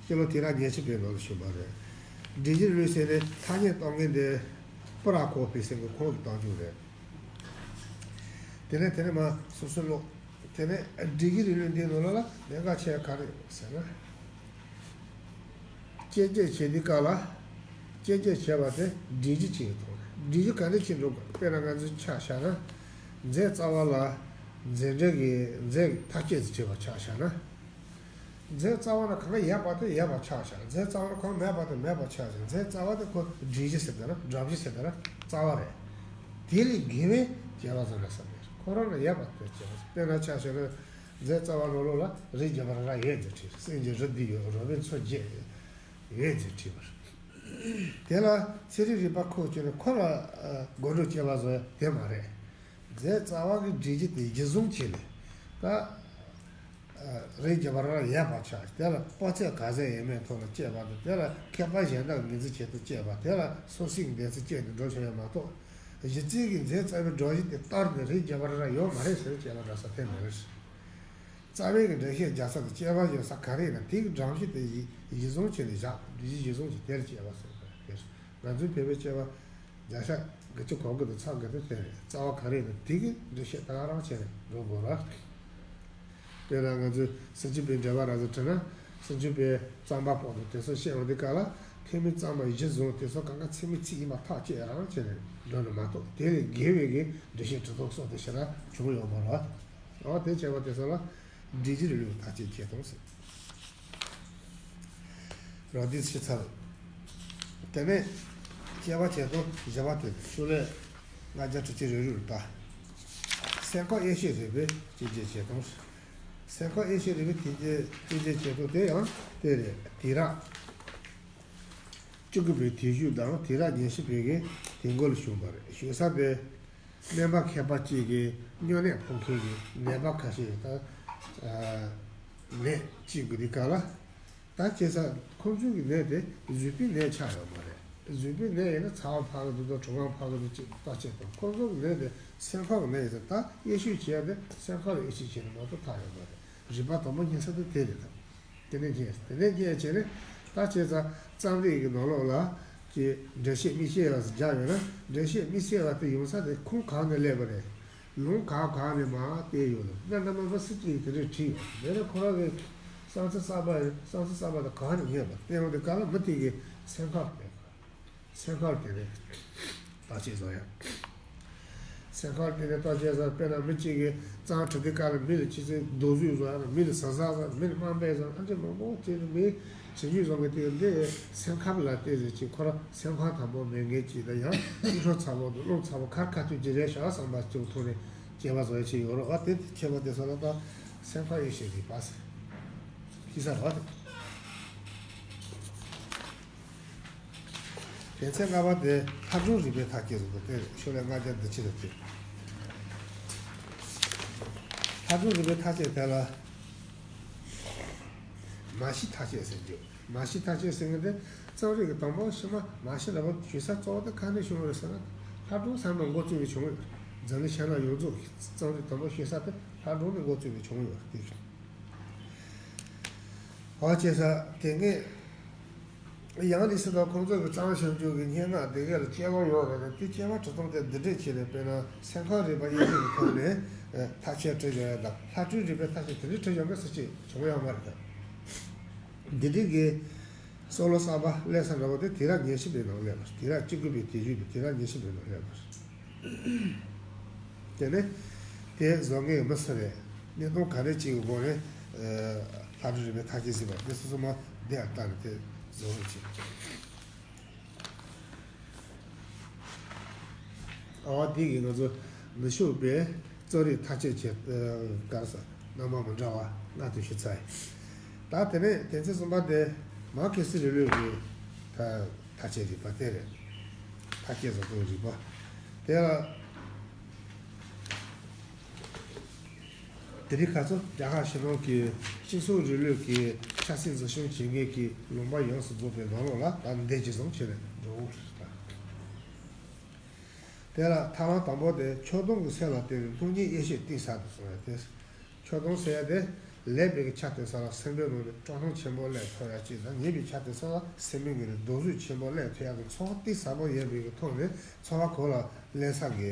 སྤྱི་ལོ་དེང་རབས་ཉི་ཤུ་པའི་ནང་ལ་བྱུང་བ་རེད། སྒྲིག་གཞི་རིང་ལུགས་ཟེར་ནས་ཐ་སྙད་གཏོང་མཁན་དེ་པུ་ར་ཀོ་ཕི་ཟེར་མཁན་ཁོང་གིས་གཏོང་རྒྱུ་རེད། དེ་ནས་དེ་ནས་མ་སོ་སོ་ཀློག་དེ་ནས་སྒྲིག་གཞི་རིང་ལུགས་འདིའི་ནང་ལོགས་ལ་གནད་འགག་ཆེ་བ་ག་རེ་ཡོད་ཟེར་ན། དཔྱད་བརྗོད་བྱེད་དུས་སྐབས་ལ་དཔྱད་བརྗོད་བྱས་པ་དེ་སྒྲིག་གཞི་ཅིག་ཡོད་དོ། སྒྲིག་གཞི་ག་འདྲ་ཅིག་འགྲོ་དགོས། དཔེར་ན་ང་ཚོས་ཆ་བཞག་ན། མཛོད་རྩ་བ་ལ་མཛོད་འགྲེལ་གྱི་མཛོད་ཀྱི་ཐག་གཅོད་ཅིག་བྱས་པ་ཆ་བཞག་ན། མཛོད་རྩ་བ་ན་གང་ག་ཡོད་པ་དེ་ཡོད་པ་ཆ་བཞག་མཛོད་རྩ་བ་ན་གང་མེད་པ་དེ་མེད་པ་ཆ་བཞག་མཛོད་རྩ་བ་དེ་ཁོ་སྒྲིག་གཞི་ཟེར་དེ་ན་སྒྲོམ་གཞི་ཟེར་དེ་ན་རྩ་བ་རེད། དེ་ལས་བརྒལ་བའི་བྱས་པ་ཟེར་ན་བསམ་མེད། ཁོ་རང་ལ་ཡོད་པ་དེ་བྱས་པ་དཔེར་ན་ཆ་བཞག་ན། མཛོད་རྩ་བ་ནང་ལོགས་ལ་རི་རྒྱལ་བ་ར་ར་ཡོད་ཅེས་བྲིས། སེང་གེ་རི་འདི་ཡོད། རོ་བན་ཚོ་བརྒྱད་ཡོད་ཅེས་བྲིས་པ་རེད། དེ་ལ་ཚན་རིག་རིག་པ་ཁོ་ཚོས་ནི་ཁོ་ལ་དགོད་བྲོ་སྐྱེ་བ་བཟོ་ཡ་དེ་མ་རེད། མཛོད་རྩ་བ་གི་སྒྲིག་གཞི་དེ་གཞི་བཟུང་བྱས་ནས་ད་རི་རྒྱལ་བ་ར་ར་ཡོད་པ་ཆགས། དེ་ལ་དཔག་ཚད་ག་ཚད་ཡོད་མེད་ཐོག་ལ་དཔྱད་པ་དང་། དེ་ལ་མཁས་པ་གཞན་དག་ངོས་འཛིན་བྱེད་དུ་དཔྱད་པ། དེ་ལ་སོ་སོའི་འདོད་ཚུལ་བསྐྱེད་ནས་འགྲོ་ཆོག་ཡ་མ་གཏོགས། གཞི་རྩའི་གི་མཛོད་རྩ་བའི་སྒྲོམ་གཞི་དེ་བསྟར་ནས་རི་རྒྱལ་བ་ར་ར་ཡོད་མ་རེད་ཟེར་བྱས་པ་འདྲ་ས་དེ་མེད་རེད། རྩ་བའི་གི་འགྲེལ་བཤད་རྒྱག་ས་དང་དཔྱད་པ་བྱེད་ས་ག་རེ་ཡིན་ན་དེ་གི་སྒྲོམ་གཞི་དེ་གཞི་གཞི་བཟུང་བྱས་ནས་བཞག་སྒྲོམ་གཞི་གཞི་བཟུང་བྱས་དེར་དཔྱད་པ་ཟེར་བ་རེད། ང་ཚོའི་བོད་པའི་དཔྱད་པ་བརྒྱ་ཆ་དགུ་བཅུ་གོ་དགུ་དང་ཚ་དགུ་དེ་དེ་རེད། རྩ་བ་ག་རེ་ཡིན་ན་དེ་གི་འགྲེལ་བཤད་ད་ག་རང་བྱས་ནས་འགྲོ་དགོས་ར། དཔེར་ན་ང་ཚོས་སུམ་ཅུ་པའི་འགྲེལ་པ་ར་ཟེར་བྲིས་ན་སུམ་ཅུ་པའི་རྩོམ་པ་པོ་དང་དེ་ཚོ་བཤད་འོང་དུས་སྐབས་ལ་ཐེག་དམན་རྩོམ་པ་གཞི་བཟུང་དེ་ཚོ་གང་ག་ཚད་མའི་ཚིག་ཡིན་པ་ཐག་བཅད་རང་བྱས་ནས་འགྲོ་ནི་མ་གཏོགས་དེ་ལས་བརྒལ་བའི་གི་འགྲེལ་བཤད་གྲུབ་ཐོབ་སོགས་དེ་ཞེ་དྲག་བྱུང་ཡོད་མ་རེད། འོ་དེ་བྱས་པ་དེ་ཚོ་ལ་འགྲེལ་གཞི་རིང་ལུགས་ཐག་བཅད་བྱེད་སྟངས་ཟེར། རང་དུས་ཕྱི་ཚར། དེ་ནས་དཔྱད་པ་བྱེད་སྟངས་བཞི་པ་དེ་ཤོ་ལོ་ལྔ་བརྒྱ་དྲུག་ཅུ་རེ་དྲུག་ལ་ལྟ། སེམས་ཁམས་དབྱེ་གཞི་རིག་པའི་དཔྱད་བརྗོད་བྱེད་སྟངས། སེམས་ཁམས་དབྱེ་གཞི་རིག་པའི་དཔྱད་བརྗོད་བྱེད་སྟངས་དེ་ཡང་དེ་རེད། དུས་རབས་བཅུ་དགུ་པའི་དུས་གཞུང་དང་དུས་རབས་ཉི་ཤུ་པའི་གི་དུས་འགོ་ལ་བྱུང་བ་རེད། བྱུང་ས་དེ་སྨན་པ་མཁས་པ་གཅིག་གིས་སྨྱོ་ནད་ཕོག་མཁན་གྱི་ནད་པ་ཁ་ཤས་དང་ནད་ཅིག་གི་དུས་སྐབས་ལ། ད་བྱས་ཙང་ཁོང་ཚོའི་གི་ནད་དེ་གཟུགས་པོའི་ནད་ཆགས་ཡོད་མ་རེད། གཟུགས་པོའི་ནད་ཡིན་ན་ཚ་བ་འཕར་གི་འདུག་དང་གྲང་བ་འཕར་གི་འདུག་ཅེས་ལྟ་ཆེད་དང་ཁོང་ཚོའི་གི་ནད་དེ་སེམས་ཁམས་ཀྱི་ནད་ཡིན་ཙང་ད་དབྱེ་ཞིབ་བྱས་ཏེ་སེམས་ཁམས་ལ་དབྱེ་ཞིབ་བྱས་ནས་མ་གཏོགས་ཐབས་ཡོད་མ་རེད། རིག་པ་དང་པོ་རྙེད་ས་དེ་དེ་རེད་དམ། དེ་ནས་རྙེད་དེ་ནས་རྙེད་བྱས་ནས་ད་བྱས་ཙང་རྩོམ་རིག་གི་ནང་ལོགས་ལ་ཀྱི་འགྲེལ་བཤད་དམིགས་བསལ་བ་ཞིག་བརྒྱབ་ཡོད་ན་འགྲེལ་བཤད་དམིགས་བསལ་བ་དེ་ཡོང་ས་དེ་ཁུངས་གང་ནས་སླེབས་པ་རེད། ལུང་གང་གང་ནས་མར་བལྟས་ཡོད་ལ་སྔ་ན་མ་མ་སུ་གཅིག་དེ་འདྲས་བྲིས་ཡོད་དེ་ནས་ཁོ་རང་གི་བསམ་ཚུལ་གསར་པ་ཡིན་བསམ་ཚུལ་གསར་པ་དེ་གང་ནས་རྙེད་པ་བལྟས་ཡོང་དུས་སྐབས་ལ་མི་དེ་གི་སེམས་ཁམས་དེ་སེམས་ཁམས་དེ་རེད། བརྟག་དཔྱད་བཟོ་ཡ། སེམས་ཁམས་དེ་ནས་བརྟག་དཔྱད་བཟོ་དཔེར་ན་མི་གཅིག་གིས་གཙང་གྲུབ་དུས་སྐབས་ལ་མི་ལ་ཆེ་ཆེ་རྡོ་བཟོས་བཟོ་ཡ་མི་ལ་ཟ་ཟ་བཟོ་མི་ལ་དམའ་འབེབས་བཟོ་ཨ་ཅེ་མང་པོ་དེ་ནི་མི་བྱེད་རྒྱུ་བཟོ་གི་དེ་འདི་སེམས་ཁམས་ལ་བལྟས་ཟེར་ཅིག་ཁོ་རང་སེམས་ཁམས་དང་པོ་མེད་མཁན་ཅིག་དང་ཡང་སེམས་ཁྲོ་ཚ་པོ་དང་རླུང་ཚ་པོ་ཁར་ཁ་ཐུག་ཅིག་རེད་ཤག་བསམ་པ་ཅིག་ཐོག་ནས་སྐྱེ་བ་བཟོ་ཡ་ཅིག་ཡོད་རེད་བ། དེ་ཁྱད་པར་དེ་ཚོ་ལ་ད་སེམས་ཁམས་ཡེ་ཤེས་རིག་པ་ཟེར་ཤེས་ས་རེད་བ། དེ་ཚན་ལྔ་པ་དེ་ལྷ་སྒྲུང་རིག་པའི་མཐའ་སྐྱེལ་བཟོ་འདུག་དེ་ཤོ་ལོ་ལྔ་བརྒྱ་བདུན་ཅུ་རེད་དེ། ལྷ་སྒྲུང་རིག་པའི་མཐའ་སྐྱེལ་དེ་ལ་མ་ཤི་མཐའ་སྐྱེལ་ཟེར་རྒྱུ། མ་ཤི་མཐའ་སྐྱེལ་ཟེར་མཁན་དེ་རྩོམ་རིག་གི་དང་པོ་ཕྱི་མ་མ་ཤི་ལ་བ་ཞུ་ས་གཙོ་བོ་དེ་ག་ནས་བྱུང་བ་རེད་ཟེར་ན་ལྷ་སྒྲུང་ཚང་མ་འགོ་བཙུགས་ནས་བྱུང་ཡོད། འཛམ་གླིང་ཤར་ནུབ་ཡོངས་རྫོགས་ཀྱི་རྩོམ་རིག་དང་པོ་ཤེས་ས་དེ་ལྷ་སྒྲུང་ནས་འགོ་བཙུགས་ནས་བྱུང་ཡོད་རེད་དེ། ཧོ་བྱས་ས་དེ་ངས། ཡང་ལི་སི་དང་ཁོང་ཚོ་གི་གཙང་ཞབས་ཞུ་གི་སྙན་ངག་དེ་ག་ལ་དཔྱད་པ་ཡོད་རེད་དེ་དཔྱད་པ་གྲུབ་སྟངས་དེ་འདི་འདྲས་བྱས་ནས་དཔེར་ན་སེམས་ཁམས་རིག་པ་དབྱེ་ཞིབ་ཀྱི་ཐོག་ནས་མཐའ་དཔྱད་བྲིས་བཞག་ཡ་དང་ལྷ་སྒྲུང་རིག་པའི་མཐའ་དཔྱད་དེ་འདྲས་བྲིས་བཞག་མཁན་སུ་གཅིག་བྱུང་ཡོད་མ་རེད་དམ། འདི་འདྲས་ཀྱི་སྲོལ་ལོ་གསར་པ་སླེབས་ས་འདྲ་བོ་དེ་དུས་རབས་ཉི་ཤུ་པའི་ནང་སླེབས་པ་དུས་རབས་བཅུ་དགུ་པའི་དུས་མཇུག་དེ་དུས་རབས་ཉི་ཤུ་པའི་ནང་སླེབས་པ། དེ་ནས་དེ་བཟོ་མཁན་མི་སུ་རེད། གནད་དོན་ག་རེ་ཅིག་གི་སྒོ་ནས་ལྷ་སྒྲུང་རིག་པའི་མཐའ་དཔྱད་ཟེར་བ་དེ་སོ་སོ་མ་བསྡད་ལྟ་ནས་དེ་བཟོ་རོགས་བྱེད། ཨ་འདི་གི་ང་ཚོ་ནུབ་ཕྱོགས་པའི་རྩོམ་རིག་མཐའ་དཔྱད་བྱེད་གར་ས་རྣམ་པ་མི་འདྲ་བ་ལྔ་དུ་ཞུ་ཚར་ཡིན། ད་དེ་ནས་དོན་ཚན་གསུམ་པ་དེ་མར་ཁེ་སི་རིང་ལུགས་ཀྱི་མཐའ་དཔྱད་རིག་པ་དེ་རེད། མཐའ་དཔྱད་བཟོ་སྟངས་རིག་པ་དེ་ལ། དེ་རིང་ཁ་སང་རྒྱ་གར་ཕྱི་ནང་གི་སྤྱི་ཚོགས་རིང་ལུགས་ཀྱི་ཆབ་སྲིད་འཛིན་སྐྱོང་བྱེད་མཁན་གྱི་ལུང་པ་ཡོངས་སུ་རྫོགས་པའི་ནང་ལོགས་ལ་ད་འདི་ཇི་བཟུང་བྱས་ནས་འགྲོ་འོང་ཞིག་དང་། དེ་ལ་ཐབས་ལམ་དང་པོ་དེ་ཆོས་དུང་གི་སེམས་ལ་བརྟེན་ནས་སྣང་བརྙན་དབྱེ་གཞི་གཏིང་ཟབ་ཏུ་སོང་བ་སྟེ། ཆོས་དུང་ཟེར་ཡ་དེ་ལེགས་པའི་ཆ་དེ་ཚོ་ལ་སེམས་པའི་ནང་ནས་སྤྲོ་སྣང་ཆེན་པོ་སླེབས་ཐུབ་ཡ་གཅིག་དང་ཉེས་པའི་ཆ་དེ་ཚོ་ལ་སེམས་པའི་ངོས་ནས་རྡོག་རྫུས་ཆེན་པོ་སླེབས་ཐུབ་ཡ་དང་ཚོར་བ་གཏིང་ཟབ་པོ་ཡོད་པའི་གི་ཐོག་ནས་ཚོར་བ་གོ་ལ་ལེན་ས་གི་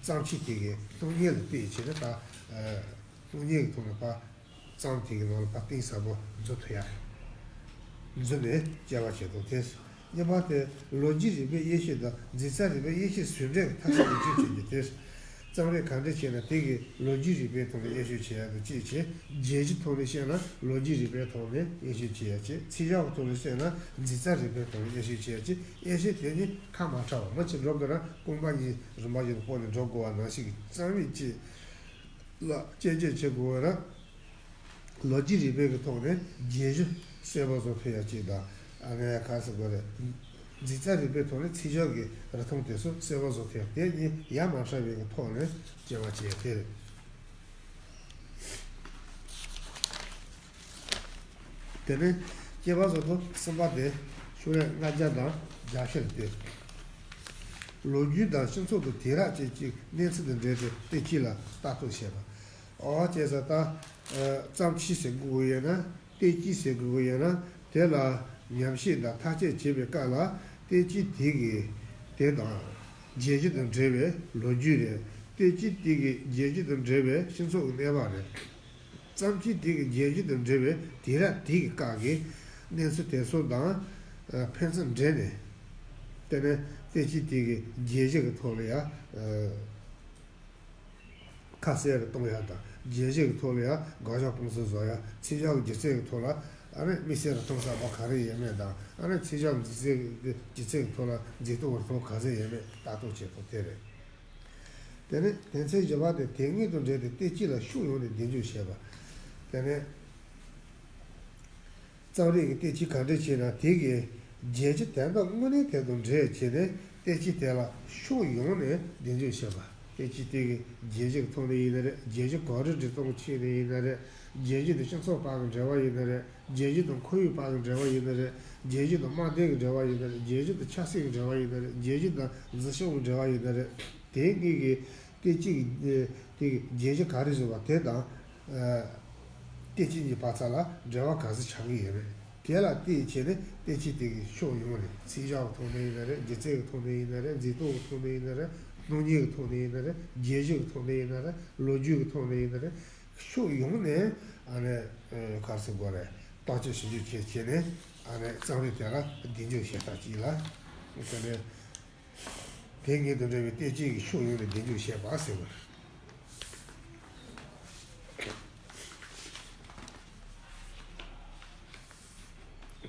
བརྩམས་ཆོས་དེ་གི་སྣང་བརྙན་ལ་བལྟས་བྱས་ནས་ད་སྣང་བརྙན་གི་ཐོག་ནས་ཕར་བརྩམས་དེ་གི་ནང་ལ་ཕར་གཏིང་ཟབ་པོ་འཛུལ་ཐུབ་ཡ་འཛུལ་ནས་དཔྱད་པ་བྱེད་དོ་དེ། གཉིས་པ་དེ་ལོ་རྒྱུས་རིག་པའི་དབྱེ་གཞི་དང་འཛིན་རྩ་རིག་པའི་དབྱེ་གཞི་ཟུང་འབྲེལ་གྱི་ཐབས་ཤེས་ལེགས་བཅོས་བྱེད་རྒྱུ་དེ། རྩོམ་རིག་གང་འདྲ་བྱས་ན་དེ་གི་ལོ་རྒྱུས་རིག་པའི་ཐོག་ནས་དབྱེ་ཞིབ་བྱེད་ཡག་གི་གཅིག་བྱས། རྒྱན་གཞི་ཐོག་ནས་བཤད་ན་ལོ་རྒྱུས་རིག་པའི་ཐོག་ནས་དབྱེ་ཞིབ་བྱེད་ཡག་གཅིག་ཚིག་གཞག་གི་ཐོག་ནས་བཤད་ན་འཛིན་རྩ་རིག་པའི་ཐོག་ནས་དབྱེ་ཞིབ་བྱེད་ཡག་གཅིག་དབྱེ་ཞིབ་དེ་གཉིས་ཁ་མ་བྲལ་བ་མ་བྱེད་འགྲོ་དགོས་ན་རྐང་པ་གཉིས་རིམ་པ་བཞིན་དུ་སྤོ་ནས་འགྲོ་དགོས་པ་ནང་བཞིན་གྱི་རྩོམ་རིག་གཅིག་ལ་དཔྱད་བརྗོད་བྱེད་དགོས་པ་ན། ལོ་རྒྱུས་རིག་པའི་གི་ཐོག་ནས་རྒྱན་གཞི་གསལ་པོ་བཟོ་ཐུབ་ཡ་གཅིག་དང་ཨ་ནི་ག་ཟེར་དགོས་རེད། འཛིན་རྩ་རིག་པའི་ཐོག་ནས་ཚིག་སྦྱོར་གྱི་རིགས་མཐུན་དེ་ཚོ་གསལ་པོ་བཟོ་ཐུབ་ཡ་དེ་གཉིས་ཡ་མ་བྲལ་བའི་གི་ཐོག་ནས་དཔྱད་པ་བྱེད་ཡ་དེ་རེད། དེ་ནས་དཔྱད་པ་བཟོ་སྟངས་གསུམ་པ་དེ་ཤོ་ལོ་ལྔ་བརྒྱ་དང་བརྒྱད་ཅུ་དེ། ལོ་རྒྱུས་དང་སྤྱི་ཚོགས་ཀྱི་དུས་རབས་ཅན་གྱི་གནས་ཚུལ་དང་འབྲེལ་ཏེ་དེ་གཅིག་ལ་ལྟ་རྟོག་བྱེད་པ། ཨོ་བྱས་ཙང་ད་ཨ་ཙམ་ཅི་ཟེར་དགོས་ཀྱི་ཡོད་ན། ཏེ་ཅི་ཟེར་དགོས་ཀྱི་ཡོད་ན། དེ་ལ་ཉམས་བཞེས་དང་ཐག་གཅོད་བྱེད་པའི་སྐབས་ལ་ཏེ་ཅི་དེ་གི་དེ་དང་རྒྱལ་སྤྱི་དང་འབྲེལ་བའི་ལོ་རྒྱུས་རེད། ཏེ་ཅི་དེ་གི་རྒྱལ་སྤྱི་དང་འབྲེལ་བའི་སྤྱི་ཚོགས་ཀྱི་གནས་བབ་རེད། ཙམ་ཅི་དེ་གི་རྒྱལ་སྤྱི་དང་འབྲེལ་བའི་དུས་རབས་དེ་གི་སྐབས་ཀྱི་གནས་ཚུལ་དེ་ཚོ་དང་ཨ་ཕན་ཚུན་འབྲེལ་ནས། དེ་ནས་ཏེ་ཅི་དེ་གི་རྒྱལ་སྤྱི་གི་ཐོག་ལ་ཡ་ཨ་ཁ་གསལ་རུ་གཏོང་ཡ་དང་། རྒྱལ་སྤྱི་གི་ཐོག་ལ་ཡ་དགག་ཕྱོགས་སྤུངས་ཚུལ་བཟོ་ཡ། ཚིག་ཇོ་གི་སྒྱུ་རྩལ་གི་ཐོག་ལ་ཨ་ནི་དམིགས་བསལ་རུ་གཏོང་ས་བ་ག་རེ་ཡོད་མེད་དང་། ཨ་ནི་ཚིག་ཇོ་གི་སྒྱུ་རྩལ་གི་སྒྱུ་རྩལ་གི་ཐོག་ལ་མཛེས་སྡུག་རུ་གཏོང་ག་ཚོད་ཡོད་མེད་ལྟ་རྟོག་བྱེད་ཐུབ། དེ་རེད། དེ་ནས་དོན་ཚན་བཞི་པ་དེ་དེ་སྔོན་དང་འབྲེལ་ཏེ་ཏེ་ཅི་ལ་ཕྱོགས་ཡོངས་ནས་གདེང་འཇོག་བྱེད་པ། དེ་ནས་རྩོམ་རིག་གི་ཏེ་ཅི་ག་འདྲ་བྱས་ན་དེ་གི་རྒྱལ་སྤྱི་དོན་དག་དངོས་གནས་དེ་དང་འབྲེལ་བྱས་ནས་ཏེ་ཅི་དེ་ལ་ཕྱོགས་ཡོངས་ནས་གདེང་འཇོག་བྱེད་པ། ཏེ་ཅི་དེ་གི་རྒྱལ་སྤྱི་གི་ཐོག་ནས་ཡིན་ན་རེད། རྒྱལ་སྤྱི་གོ་སྒྲིག་སྒྲིག་སྟངས་ཆེད་ནས་ཡིན་ན་རེད། རྒྱལ་སྤྱི་དང་སྤྱི་ཚོགས་བར་གྱི་འབྲེལ་བ་ཡིན་ན་རེད། རྒྱལ་སྤྱི་དང་ཁོར་ཡུག་བར་གྱི་འབྲེལ་བ་ཡིན་ན་རེད། རྒྱལ་སྤྱི་དང་དམག་དོན་གྱི་འབྲེལ་བ་ཡིན་ན་རེད། རྒྱལ་སྤྱི་དང་ཆབ་སྲིད་ཀྱི་འབྲེལ་བ་ཡིན་ན་རེད། རྒྱལ་སྤྱི་དང་འཛིན་སྐྱོང་གི་འབྲེལ་བ་ཡིན་ན་རེད། དེ་གཉིས་ཀྱི་ཏེ་ཅི་གི་ཏེ་ཅི་གི་རྒྱལ་སྤྱི་ག་རེ་བཟོ་བ་དེ་དང་ཨ་ཏེ་ཅི་གཉིས་བར་མཚམས་ལ་འབྲེལ་བ་ག་ཚོད་ཆགས་ཀྱི་ཡོད་མེད། དེ་ལ་བལྟས་བྱས་ནས་ཏེ་ཅི་དེ་གི་ཕྱོགས་ཡོངས་ནས། ཚིག་ཇོ་གི་ཐོག་ནས་ཡིན་ན་རེད། སྒྱུ་རྩལ་གི་ཐོག་ནས་ཡིན་ན་རེད། མཛེས་སྡུག་གི་ཐོག་ནས་ཡིན་ན་རེད། སྣང་བརྙན་གི་ཐོག་ནས་ཡིན་ན་རེད། རྒྱལ་སྤྱི་གི་ཐོག་ནས་ཡིན་ན་རེད། ལོ་རྒྱུས་གི་ཐོག་ནས་ཡིན་ན་རེད། ཕྱོགས་ཡོངས་ནས་ཨ་ནི་ཨ་ག་རེ་ཟེར་དགོས་རེད། བརྟག་དཔྱད་ཞིབ་འཇུག་བྱས་བྱས་ནས་ཨ་ནི་རྩོམ་རིག་དེ་ལ་གདེང་འཇོག་བྱེད་སྟངས་གཅིག་ལ། དེ་ནས་དེ་སྔོན་དང་འབྲེལ་བའི་ཏེ་ཅི་གི་ཕྱོགས་ཡོངས་ནས་གདེང་འཇོག་བྱེད་པ་ཟེར་བ་རེད།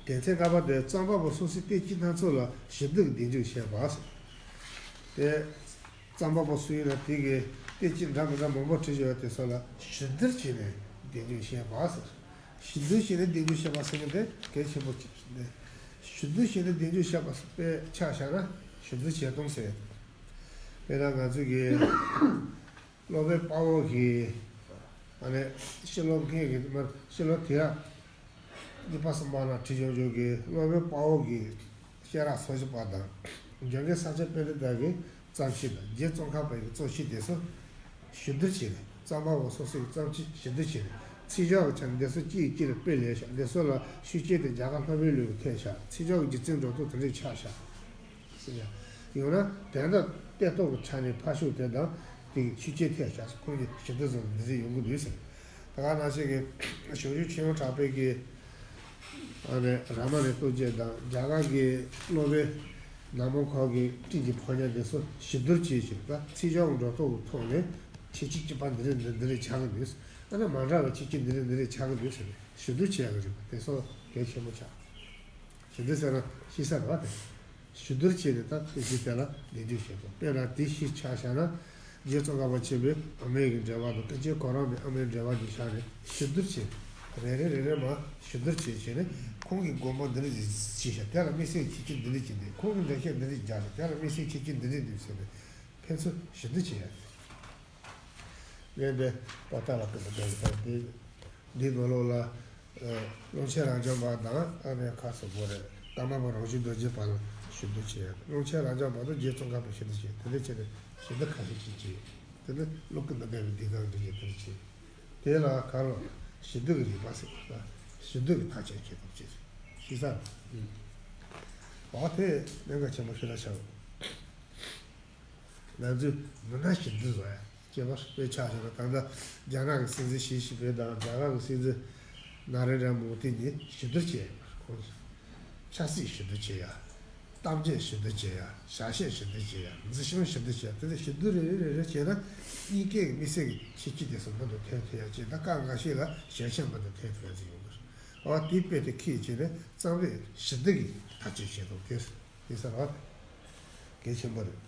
དོན་ཚན་ལྔ་པ་དེ་རྩོམ་པ་པོ་སོ་སོའི་ཏེ་ཅི་སྣ་ཚོགས་ལ་ཞིབ་བསྡུར་གདེང་འཇོག་བྱེད་པ་ཟེར། དེ་རྩོམ་པ་པོ་སུ་ཡིན་ན་དེ་གིས་ཏེ་ཅི་འདྲ་མི་འདྲ་མང་པོ་བྲིས་ཡོད་དེ་ཚོ་ལ་ཞིབ་བསྡུར་བྱས་ནས་གདེང་འཇོག་བྱེད་པ་ཟེར། ཞིབ་བསྡུར་བྱས་ནས་གདེང་འཇོག་བྱེད་པ་ཟེར་མཁན་དེ་གལ་ཆེན་པོ་ཅིག་རེད། ཞིབ་བསྡུར་བྱས་ནས་གདེང་འཇོག་བྱེད་པ་དཔེ་ཆ་བཞག་ན་ཞིབ་བསྡུར་བྱེད་སྟངས་ཟེར། དཔེར་ན་ང་ཚོ་གི་སློབ་དཔོན་དཔའ་བོ་གིས་ཨ་ནི་ཕྱི་ལོ་སྔོན་གྱི་མར་ཕྱི་ལོ་དུས་རབས་གཉིས་པ་གསུམ་པ་ནང་བྲིས་ཡོང་ཡོད་ཀྱི་སློབ་དཔོན་དཔའ་བོ་གི་སྐྱེས་རབས་སོ་བཞི་པ་དང་། འཇམ་མགོན་ས་སྐྱ་པཎྜི་ཏ་གི་རྩོམ་གཤིས་དང་རྗེ་ཙོང་ཁ་པ་གི་རྩོམ་གཤིས་དེ་ཚོ་ཞིབ་བསྡུར་བྱས་ནས། རྩོམ་པ་པོ་སོ་སོ་གི་རྩོམ་གཤིས་ཞིབ་བསྡུར་བྱས་ནས། ཚིག་ཇོ་གི་ཆ་ནས་འདི་ཚོ་གཅིག་གིས་གཅིག་ལ་དཔེ་ལེན་ཤག་འདི་ཚོ་ལ་ཤུགས་རྐྱེན་དེ་རྒྱ་གར་སློབ་དཔོན་ལུགས་ཀྱིས་ཐེབས་ཤག་ཚིག་ཇོ་གི་སྒྱུ་རྩལ་འགྲོ་སྟངས་དེ་འདྲས་ཆགས་ཤག་ཟེར་ཡ། ཡང་ན་དོན་དག་ལྟ་རྟོག་གི་ཆ་ནས་ཕར་ཕྱོགས་དེ་དང་དེ་གི་ཤུགས་རྐྱེན་ཐེབས་ཤག་ཁོང་གིས་ཞིབ་བསྡུར་བཟོ་འདི་འདྲས་ཡོང་གི་འདུག་ཟེར། ད་ག་ནང་བཞིན་གྱི་ཞང་ཞུང་ཆོས་དབྱིངས་གྲགས་པའི་གི་ཨ་ནི་རཱ་མ་ཎའི་རྟོགས་བརྗོད་དང་རྒྱ་གར་གྱི་སློབ་དཔོན་ནག་མོ་ཁོང་གི་སྤྲིན་གྱི་ཕོ་ཉ་འདི་ཚོ་ཞིབ་བསྡུར་བྱས་བྱས། ད་ཚིག་ཇོ་གི་འགྲོ་སྟངས་ཀྱི་ཐོག་ནས་ཁྱད་ཆོས་གཅིག་པ་འདི་རེད། འདི་འདི་རེད་ཆགས་ཀྱི་འདུག་ཨ་ནི་མ་འདྲ་བའི་ཁྱད་ཆོས་འདི་རེད་འདི་རེད་ཆགས་ཀྱི་འདུག་ཟེར་ནས་ཞིབ་བསྡུར་བྱེད་ཡག་གི་རེད་པ། དེ་ཚོ་གལ་ཆེན་པོ་ཆགས། ཞིབ་བསྡུར་ཟེར་ན་ཤེས་ས་རེད་པ། དེ་ཞིབ་བསྡུར་བྱས་ནས་ད་དེ་གཞི་དེ་ལ་གདེང་འཇོག་བྱེད་དགོས། དཔེར་ན་དེ་གཞི་ཆ་བཞག་ན། རྗེ་ཙོང་ཁ་པ་ཆེན་པོའི་ཨ་མའི་གི་འགྲེལ་པ་དང་། ཀུན་མཁྱེན་གོ་རམས་པའི་ཨ་མའི་འགྲེལ་པ་འདི་བཞག་ནས་ཞིབ་བསྡུར་བྱས། རེ་རེ་རེ་རེ་མར་ཞིབ་བསྡུར་བྱས་བྱས་ནས་ཁོང་གི་དགོངས་པ་འདི་འདྲ་ཞིག་བྱས་ཤག་དེ་ལ་དམིགས་བསལ་ཁྱད་ཆོས་འདི་འདྲ་ཅིག་འདུག་ཁོང་གི་འགྲེལ་བཤད་འདི་འདྲ་ཞིག་རྒྱག་ཤག་དེ་ལ་དམིགས་བསལ་ཁྱད་ཆོས་འདི་འདྲ་འདུག་ཟེར་ནས་ཕན་ཚུན་ཞིབ་བསྡུར་བྱེད་ཡ་རེད། ངས་འདི་པོ་ཏཱ་ལ་སྐུ་ལ་བསྡད་ཡོད་པ་དེ། འདིའི་ནང་ལོགས་ལ་ཨ་ཀློང་ཆེན་རབ་འབྱམས་པ་དང་། ཨ་ནི་ག་རེ་ཟེར་དགོས་རེད། ཀརྨ་པ་རང་བྱུང་རྡོ་རྗེ་བར་ལ་ཞིབ་བསྡུར་བྱས། ཀློང་ཆེན་རབ་འབྱམས་པ་དང་རྗེ་ཙོང་ཁ་པ་ཞིབ་བསྡུར་བྱས། དེ་འདྲ་བྱས་ནས་ཞིབ་བསྡུར་ཁ་ཤས་ཅིག་བྱས། དེ་ནི་བློ་ཀུན་ཏུ་དགའ་བའི་ལྡན་ཁག་འདི་ཡིན། དེ་འདྲ་བྱས། དེ་ལ་ག་རེ་ཞིབ་བསྡུར་གྱི་རིག་པ་ཟེར་བ། ཞིབ་བསྡུར་གྱི་ཐག་གཅོད་བྱེད་ཐབས་བྱས། ཤེས་ས་རེད། ཨ་དེ་གནད་འགག་ཆེན་པོ་ཞིག་ལ་ཆགས། ང་ཚོས་མི་སྣ་ཞིབ་བསྡུར་བཟོ་ཡ། སྐྱེས་པ་དཔེ་ཆ་བཞག་ན། ད་ལྟ་རྒྱ་ནག་གི་སྲིད་འཛིན་ཞི་ཅིན་ཕིང་དང་རྒྱ་གར་གྱི་སྲིད་འཛིན་ན་རེན་དྲ་མོ་དི་གཉིས་ཞིབ་བསྡུར་བྱས་ཡོད་པ། ཁོང་ཚོས་ཆབ་སྲིད་ཞིབ་བསྡུར་བྱས་ཡ། གཏམ་བརྗོད་ཞིབ་བསྡུར་བྱས་ཡ། ཞལ་བཤད་ཞིབ་བསྡུར་བྱས་ཡ། འཛིན་སྐྱོང་ཞིབ་བསྡུར་བྱས་ཡ། དེ་ཚོ་ཞིབ་བསྡུར་རེ་རེ་རེ་རེ་བྱས་ན་གཉིས་ཀའི་དམིགས་བསལ་གྱི་ཁྱད་ཆོས་དེ་ཚོ་མུ་མཐུད་ཐོན་ཐུབ་ཡ་བྱས། ད་སྐབས་འགའ་ཤས་ལ་ཞལ་བྱས་མུ་མཐུད་ཐོན་ཐུབ་ཡ་ཅིག་ཡོང་གི་རེད། འོ་དེའི་དཔེ་དེ་ཁྱེད་བྱས་ནས་རྩོམ་རིག་ཞིབ་བསྡུར་གྱི་ཐག་གཅོད་བྱེད་ཐུབ་དེ། དེ་ས་ར་གལ་ཆེན་པོ་རེད།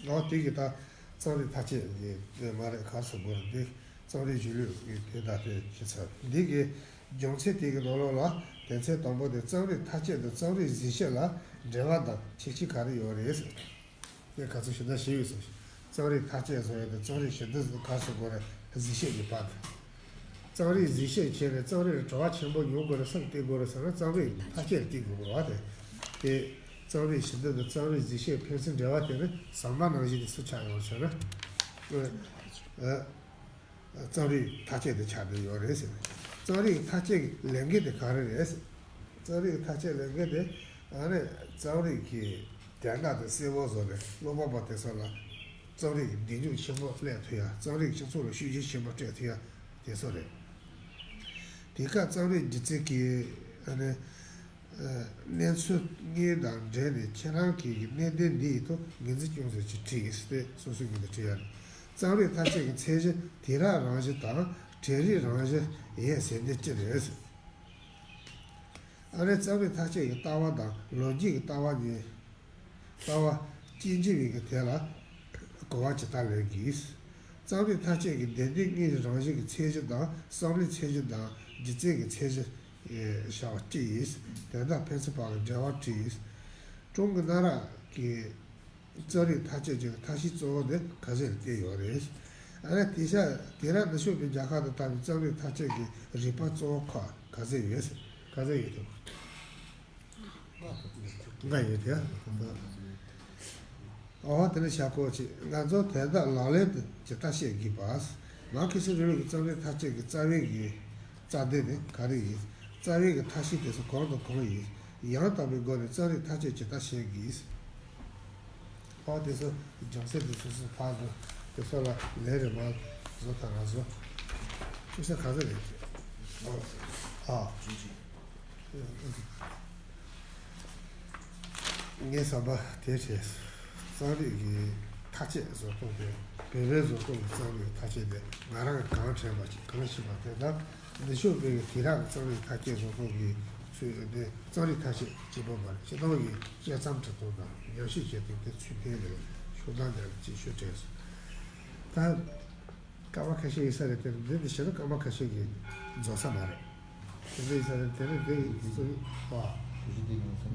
ཨོ་དེ་གི་ད་རྩོམ་རིག་ཐག་གཅོད་དེ་མ་རེད། ག་རེ་ཟེར་དགོས་རེད། འདི་རྩོམ་རིག་གཞུང་ལུགས་ཀྱི་དེ་ད་དེ་ཞིབ་ཚགས། འདི་གི་སྦྱོང་ཚན་དེ་གི་ནང་ལོགས་ལ་དོན་ཚན་དང་པོ་དེ་རྩོམ་རིག་ཐག་གཅོད་དང་རྩོམ་རིག་གཟིགས་ཞིབ་ལ་འབྲེལ་བ་དང་ཁྱད་ཆོས་ག་རེ་ཡོད་རེད་ཟེར། དེ་ག་ཚོད་ཞིབ་ལྟ་བྱས་ཡོད་ཟེར། རྩོམ་རིག་ཐག་གཅོད་བཟོ་ཡ་དང་རྩོམ་རིག་ཞིབ་ལྟ་ག་རེ་ཟེར་དགོས་རེད། གཟིགས་ཞིབ་ཀྱི་བར་དུ། རྩོམ་རིག་གཟིགས་ཞིབ་བྱས་ནས་རྩོམ་རིག་ལ་བྲོ་བ་ཆེན་པོ་ཡོང་དགོས་རེད། སེམས་གཏད་དགོས་རེད་ཟེར་ན་རྩོམ་རིག་ཐག་གཅོད་ལ་གཏད་དགོས་རེད་བ། དེ་དེ་རྩོམ་རིག་ཞིབ་ལྟ་དང་རྩོམ་རིག་གཟིགས་ཞིབ་ཕན་ཚུན་འབྲེལ་བ་དེ་ནི་ཟམ་པ་ནང་བཞིན་དུ་སུ་ཆགས་ཡོང་ཟེར་ན། ཨ། རྩོམ་རིག་མཐའ་དཔྱད་དེ་ཆགས་བསྡད་ཡོད་རེད་ཟེར། རྩོམ་རིག་མཐའ་དཔྱད་ཀྱི་ལས་འགན་དེ་ག་རེ་རེད་ཟེར། རྩོམ་རིག་མཐའ་དཔྱད་ལས་འགན་དེ་ཨ་ནི་རྩོམ་རིག་གི་དོན་དག་དེ་གསལ་པོ་བཟོ་ནས་ཀློག་པ་པོ་དེ་ཚོ་ལ་རྩོམ་རིག་གི་བདེ་འཇུག་ཆེན་པོ་སླེབས་ཐུབ་ཡ། རྩོམ་རིག་སྤྱི་ཚོགས་ལ་ཤུགས་རྐྱེན་ཆེན་པོ་སྤྲད་ཐུབ་ཡ་དེ་ཚོ་རེད། དེ་སྐབས་རྩོམ་རིག་སྒྱུ་རྩལ་གྱི་ཨ་ནི་གནས་ཚུལ་དངོས་དང་འབྲེལ་ནས་ཁྱེད་རང་གིས་གནད་དོན་འདི་ཡི་ཐོག་ངོས་འཛིན་ཅུང་ཟད་ཅིག་བྲིས་ཏེ་སོ་སོའི་ངོས་ནས་བྲིས་ཡ་རེད། རྩོམ་རིག་མཐའ་དཔྱད་ཀྱི་ཚད་གཞི་དུས་རབས་རང་བཞིན་དང་གྲས་རིག་རང་བཞིན་ཡིན་ཟེར་འདི་ཅི་རེད། ཨ་ནི་རྩོམ་རིག་མཐའ་དཔྱད་ཀྱི་ལྟ་བ་དང་ལོ་རྒྱུས་ཀྱི་ལྟ་བ་གཉིས། ལྟ་བ་དཔྱད་འཇུག་པའི་གི་དེ་ལ་གོ་བ་ཇི་ལྟར་ལེན་གྱིས། རྩོམ་རིག་མཐའ་དཔྱད་ཀྱི་བདེན་དོན་དངོས་ཀྱི་རང་བཞིན་གྱི་ཚད་གཞི་དང་བསམ་བློའི་ཚད་གཞི་དང་སྒྱུ་རྩལ་གྱི་ཚད་གཞི་བྱ་བ་སྤྱི་ཡིས་དོན་དག་ཕན་ཚུན་བར་གྱི་འབྲེལ་བ་བྲིས། ཀྲུང་གི་གནའ་རབས་ཀྱི་རྩོམ་རིག་མཐའ་དཔྱད་ཀྱི་མཐའ་བཤད་གཙོ་བོ་དེ་ཁ་ཟས་ལ་བརྟེན་ཡོད་རེད། ཨ་ནི་དེ་ཤ་དེ་ར་ནུབ་ཕྱོགས་པའི་རྒྱལ་ཁབ་དང་འདྲ་བའི་རྩོམ་རིག་མཐའ་དཔྱད་ཀྱི་རིག་པ་གཙོ་བོ་ཁ་ཁ་ཟས་ཡོད་ཟེར། ཁ་ཟས་ཡོད་དོ། ང་ཡོད་དེ། ཨོ་དེ་ནི་བྱ་སྐོར་ཅིག་ང་ཚོ་དོན་དག་ལག་ལེན་དུ་ཇི་ལྟར་བྱེད་དགོས་པ། མར་ཁེ་སི་རིང་ལུགས་ཀྱི་རྩོམ་རིག་མཐའ་དཔྱད་ཀྱི་རྩ་བའི་གི་རྩ་དོན་ནི་ག་རེ་ཡིན། རྩ་བའི་གི་མཐའ་བཤད་དེ་ཚོ་གང་དང་གང་ཡིན། ཡང་དག་པའི་སྒོ་ནས་རྩོམ་རིག་མཐའ་དཔྱད་ཇི་ལྟར་བྱེད་དགོས། ཨོ་དེ་ཚོ་སྦྱོང་ཚན་དེ་ཚོ་སུ་ཕར་དུ་དེ་ཚོ་ལ་ལན་རེ་མར་བཟོ་ཐག་རང་བཟོ། ཅུང་ཟད་ག་ཚོད་རེད། ཨོ་ཨ། ངའི་བསམ་པ་དེ་རེད། རྩོམ་རིག་གི་མཐའ་དཔྱད་བཟོ་སྟངས་དེ་བོད་པའི་བཟོ་སྟངས་ཀྱི་རྩོམ་རིག་མཐའ་དཔྱད་དེ་ང་རང་གིས་གང་དྲན་པ་ཅིག་གང་ཤེས་པ་དེ་དང་ནུབ་ཕྱོགས་པའི་དུས་རབས་ཀྱི་རྩོམ་རིག་མཐའ་དཔྱད་བཟོ་སྟངས་ཀྱི་ཚུལ་དེ་རྩོམ་རིག་མཐའ་དཔྱད་གཅིག་པོ་མ་རེད། སྤྱིར་བཏང་གི་དཔྱད་རྩོམ་འབྲི་སྟངས་དང་ཉམས་ཞིབ་བྱེད་སྟངས་དེ་ཚུལ་ལྡན་རེད། ཤུགས་ལྡན་རེད་ཅེས་ཞུ་དྲན་སོང་། ད། སྐར་མ་ཁ་ཤས་ཡིན་ས་རེད་དེ་འདི་འདི་བྱས་ན་སྐར་མ་ཁ་ཤས་ཀྱིས་རྫོགས་ས་མ་རེད། དེ་འདྲ་ཡིན་ས་རེད་དེ་ནི་འདི་ཡིན་ཚུལ་བ།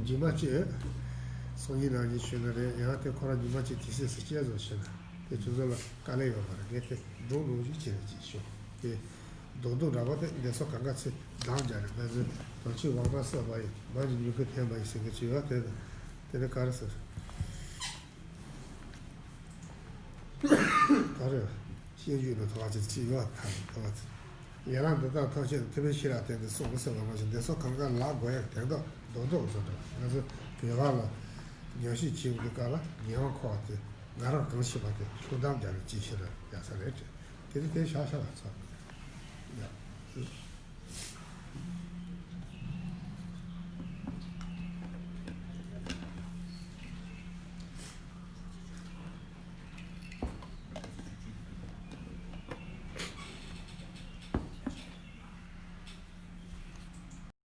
ཉི་མ་གཅིག་སང་ཉིན་གནངས་ཉིན་ཞུས་ན་རེད། ཡང་དེ་ཁོ་རང་ཉི་མ་གཅིག་དུས་ཚོད་ཟིན་བྱས་བཟོ་བྱས་ན་དེ་ཁྱོད་ཚོ་ལ་དཀའ་ལས་ཡོད་མ་རེད། ངས་དེ་སྒྲུང་ནང་བཞིན་བྱས་ནས་ཅིག་ཞུ་དེ། རྡོག་རྡོག་འདྲ་པོ་དེ་འདི་ཚོ་གང་ག་ཚེ་འདང་རྒྱག་རེད། ང་ཚོས་དོན་ཆེན་དབང་མ་གསོད་པ་ཡིན། མ་ཉིད་མྱུ་གུ་འཐེན་པ་ཡིན་ཟེར་མཁན་ཅིག་ཡོད་དེ། དེ་ནི་ག་རེ་ཟེར། ད་རེས་བཤད་རྒྱུད་ནི་ཐོག་ཅིག་ཅིག་ཡོད་ཐ་ཐོག་ཡན་ལག་འདི་དག་ཐམས་ཅད་ཐུབ་པའི་ཤེས་རབ་བརྟེན་ཏེ་གསུངས་ཟེར་བ་མ་ཞིག་འདི་ཚོ་གང་ག་ལ་དགོས་ཡག་དོན་དག་རྡོག་རྡོག་ཚོ་འདྲ་ང་ཚོ་བོད་པ་ལ་ཉམས་ཞིབ་བྱེད་དགོས་དུས་སྐབས་ལ་ཉེ་བ་མཁོ་བ་དེ་ང་རང་གང་ཤེས་པ་དེ་ཤུགས་དམ་རྒྱག་ནས་ཅིག་ཤེས་ན་ཡག་ས་རེད་དྲན། དེ་ནི་དེ་ཤག་ཤག་ལ་ཚོ་ཡ།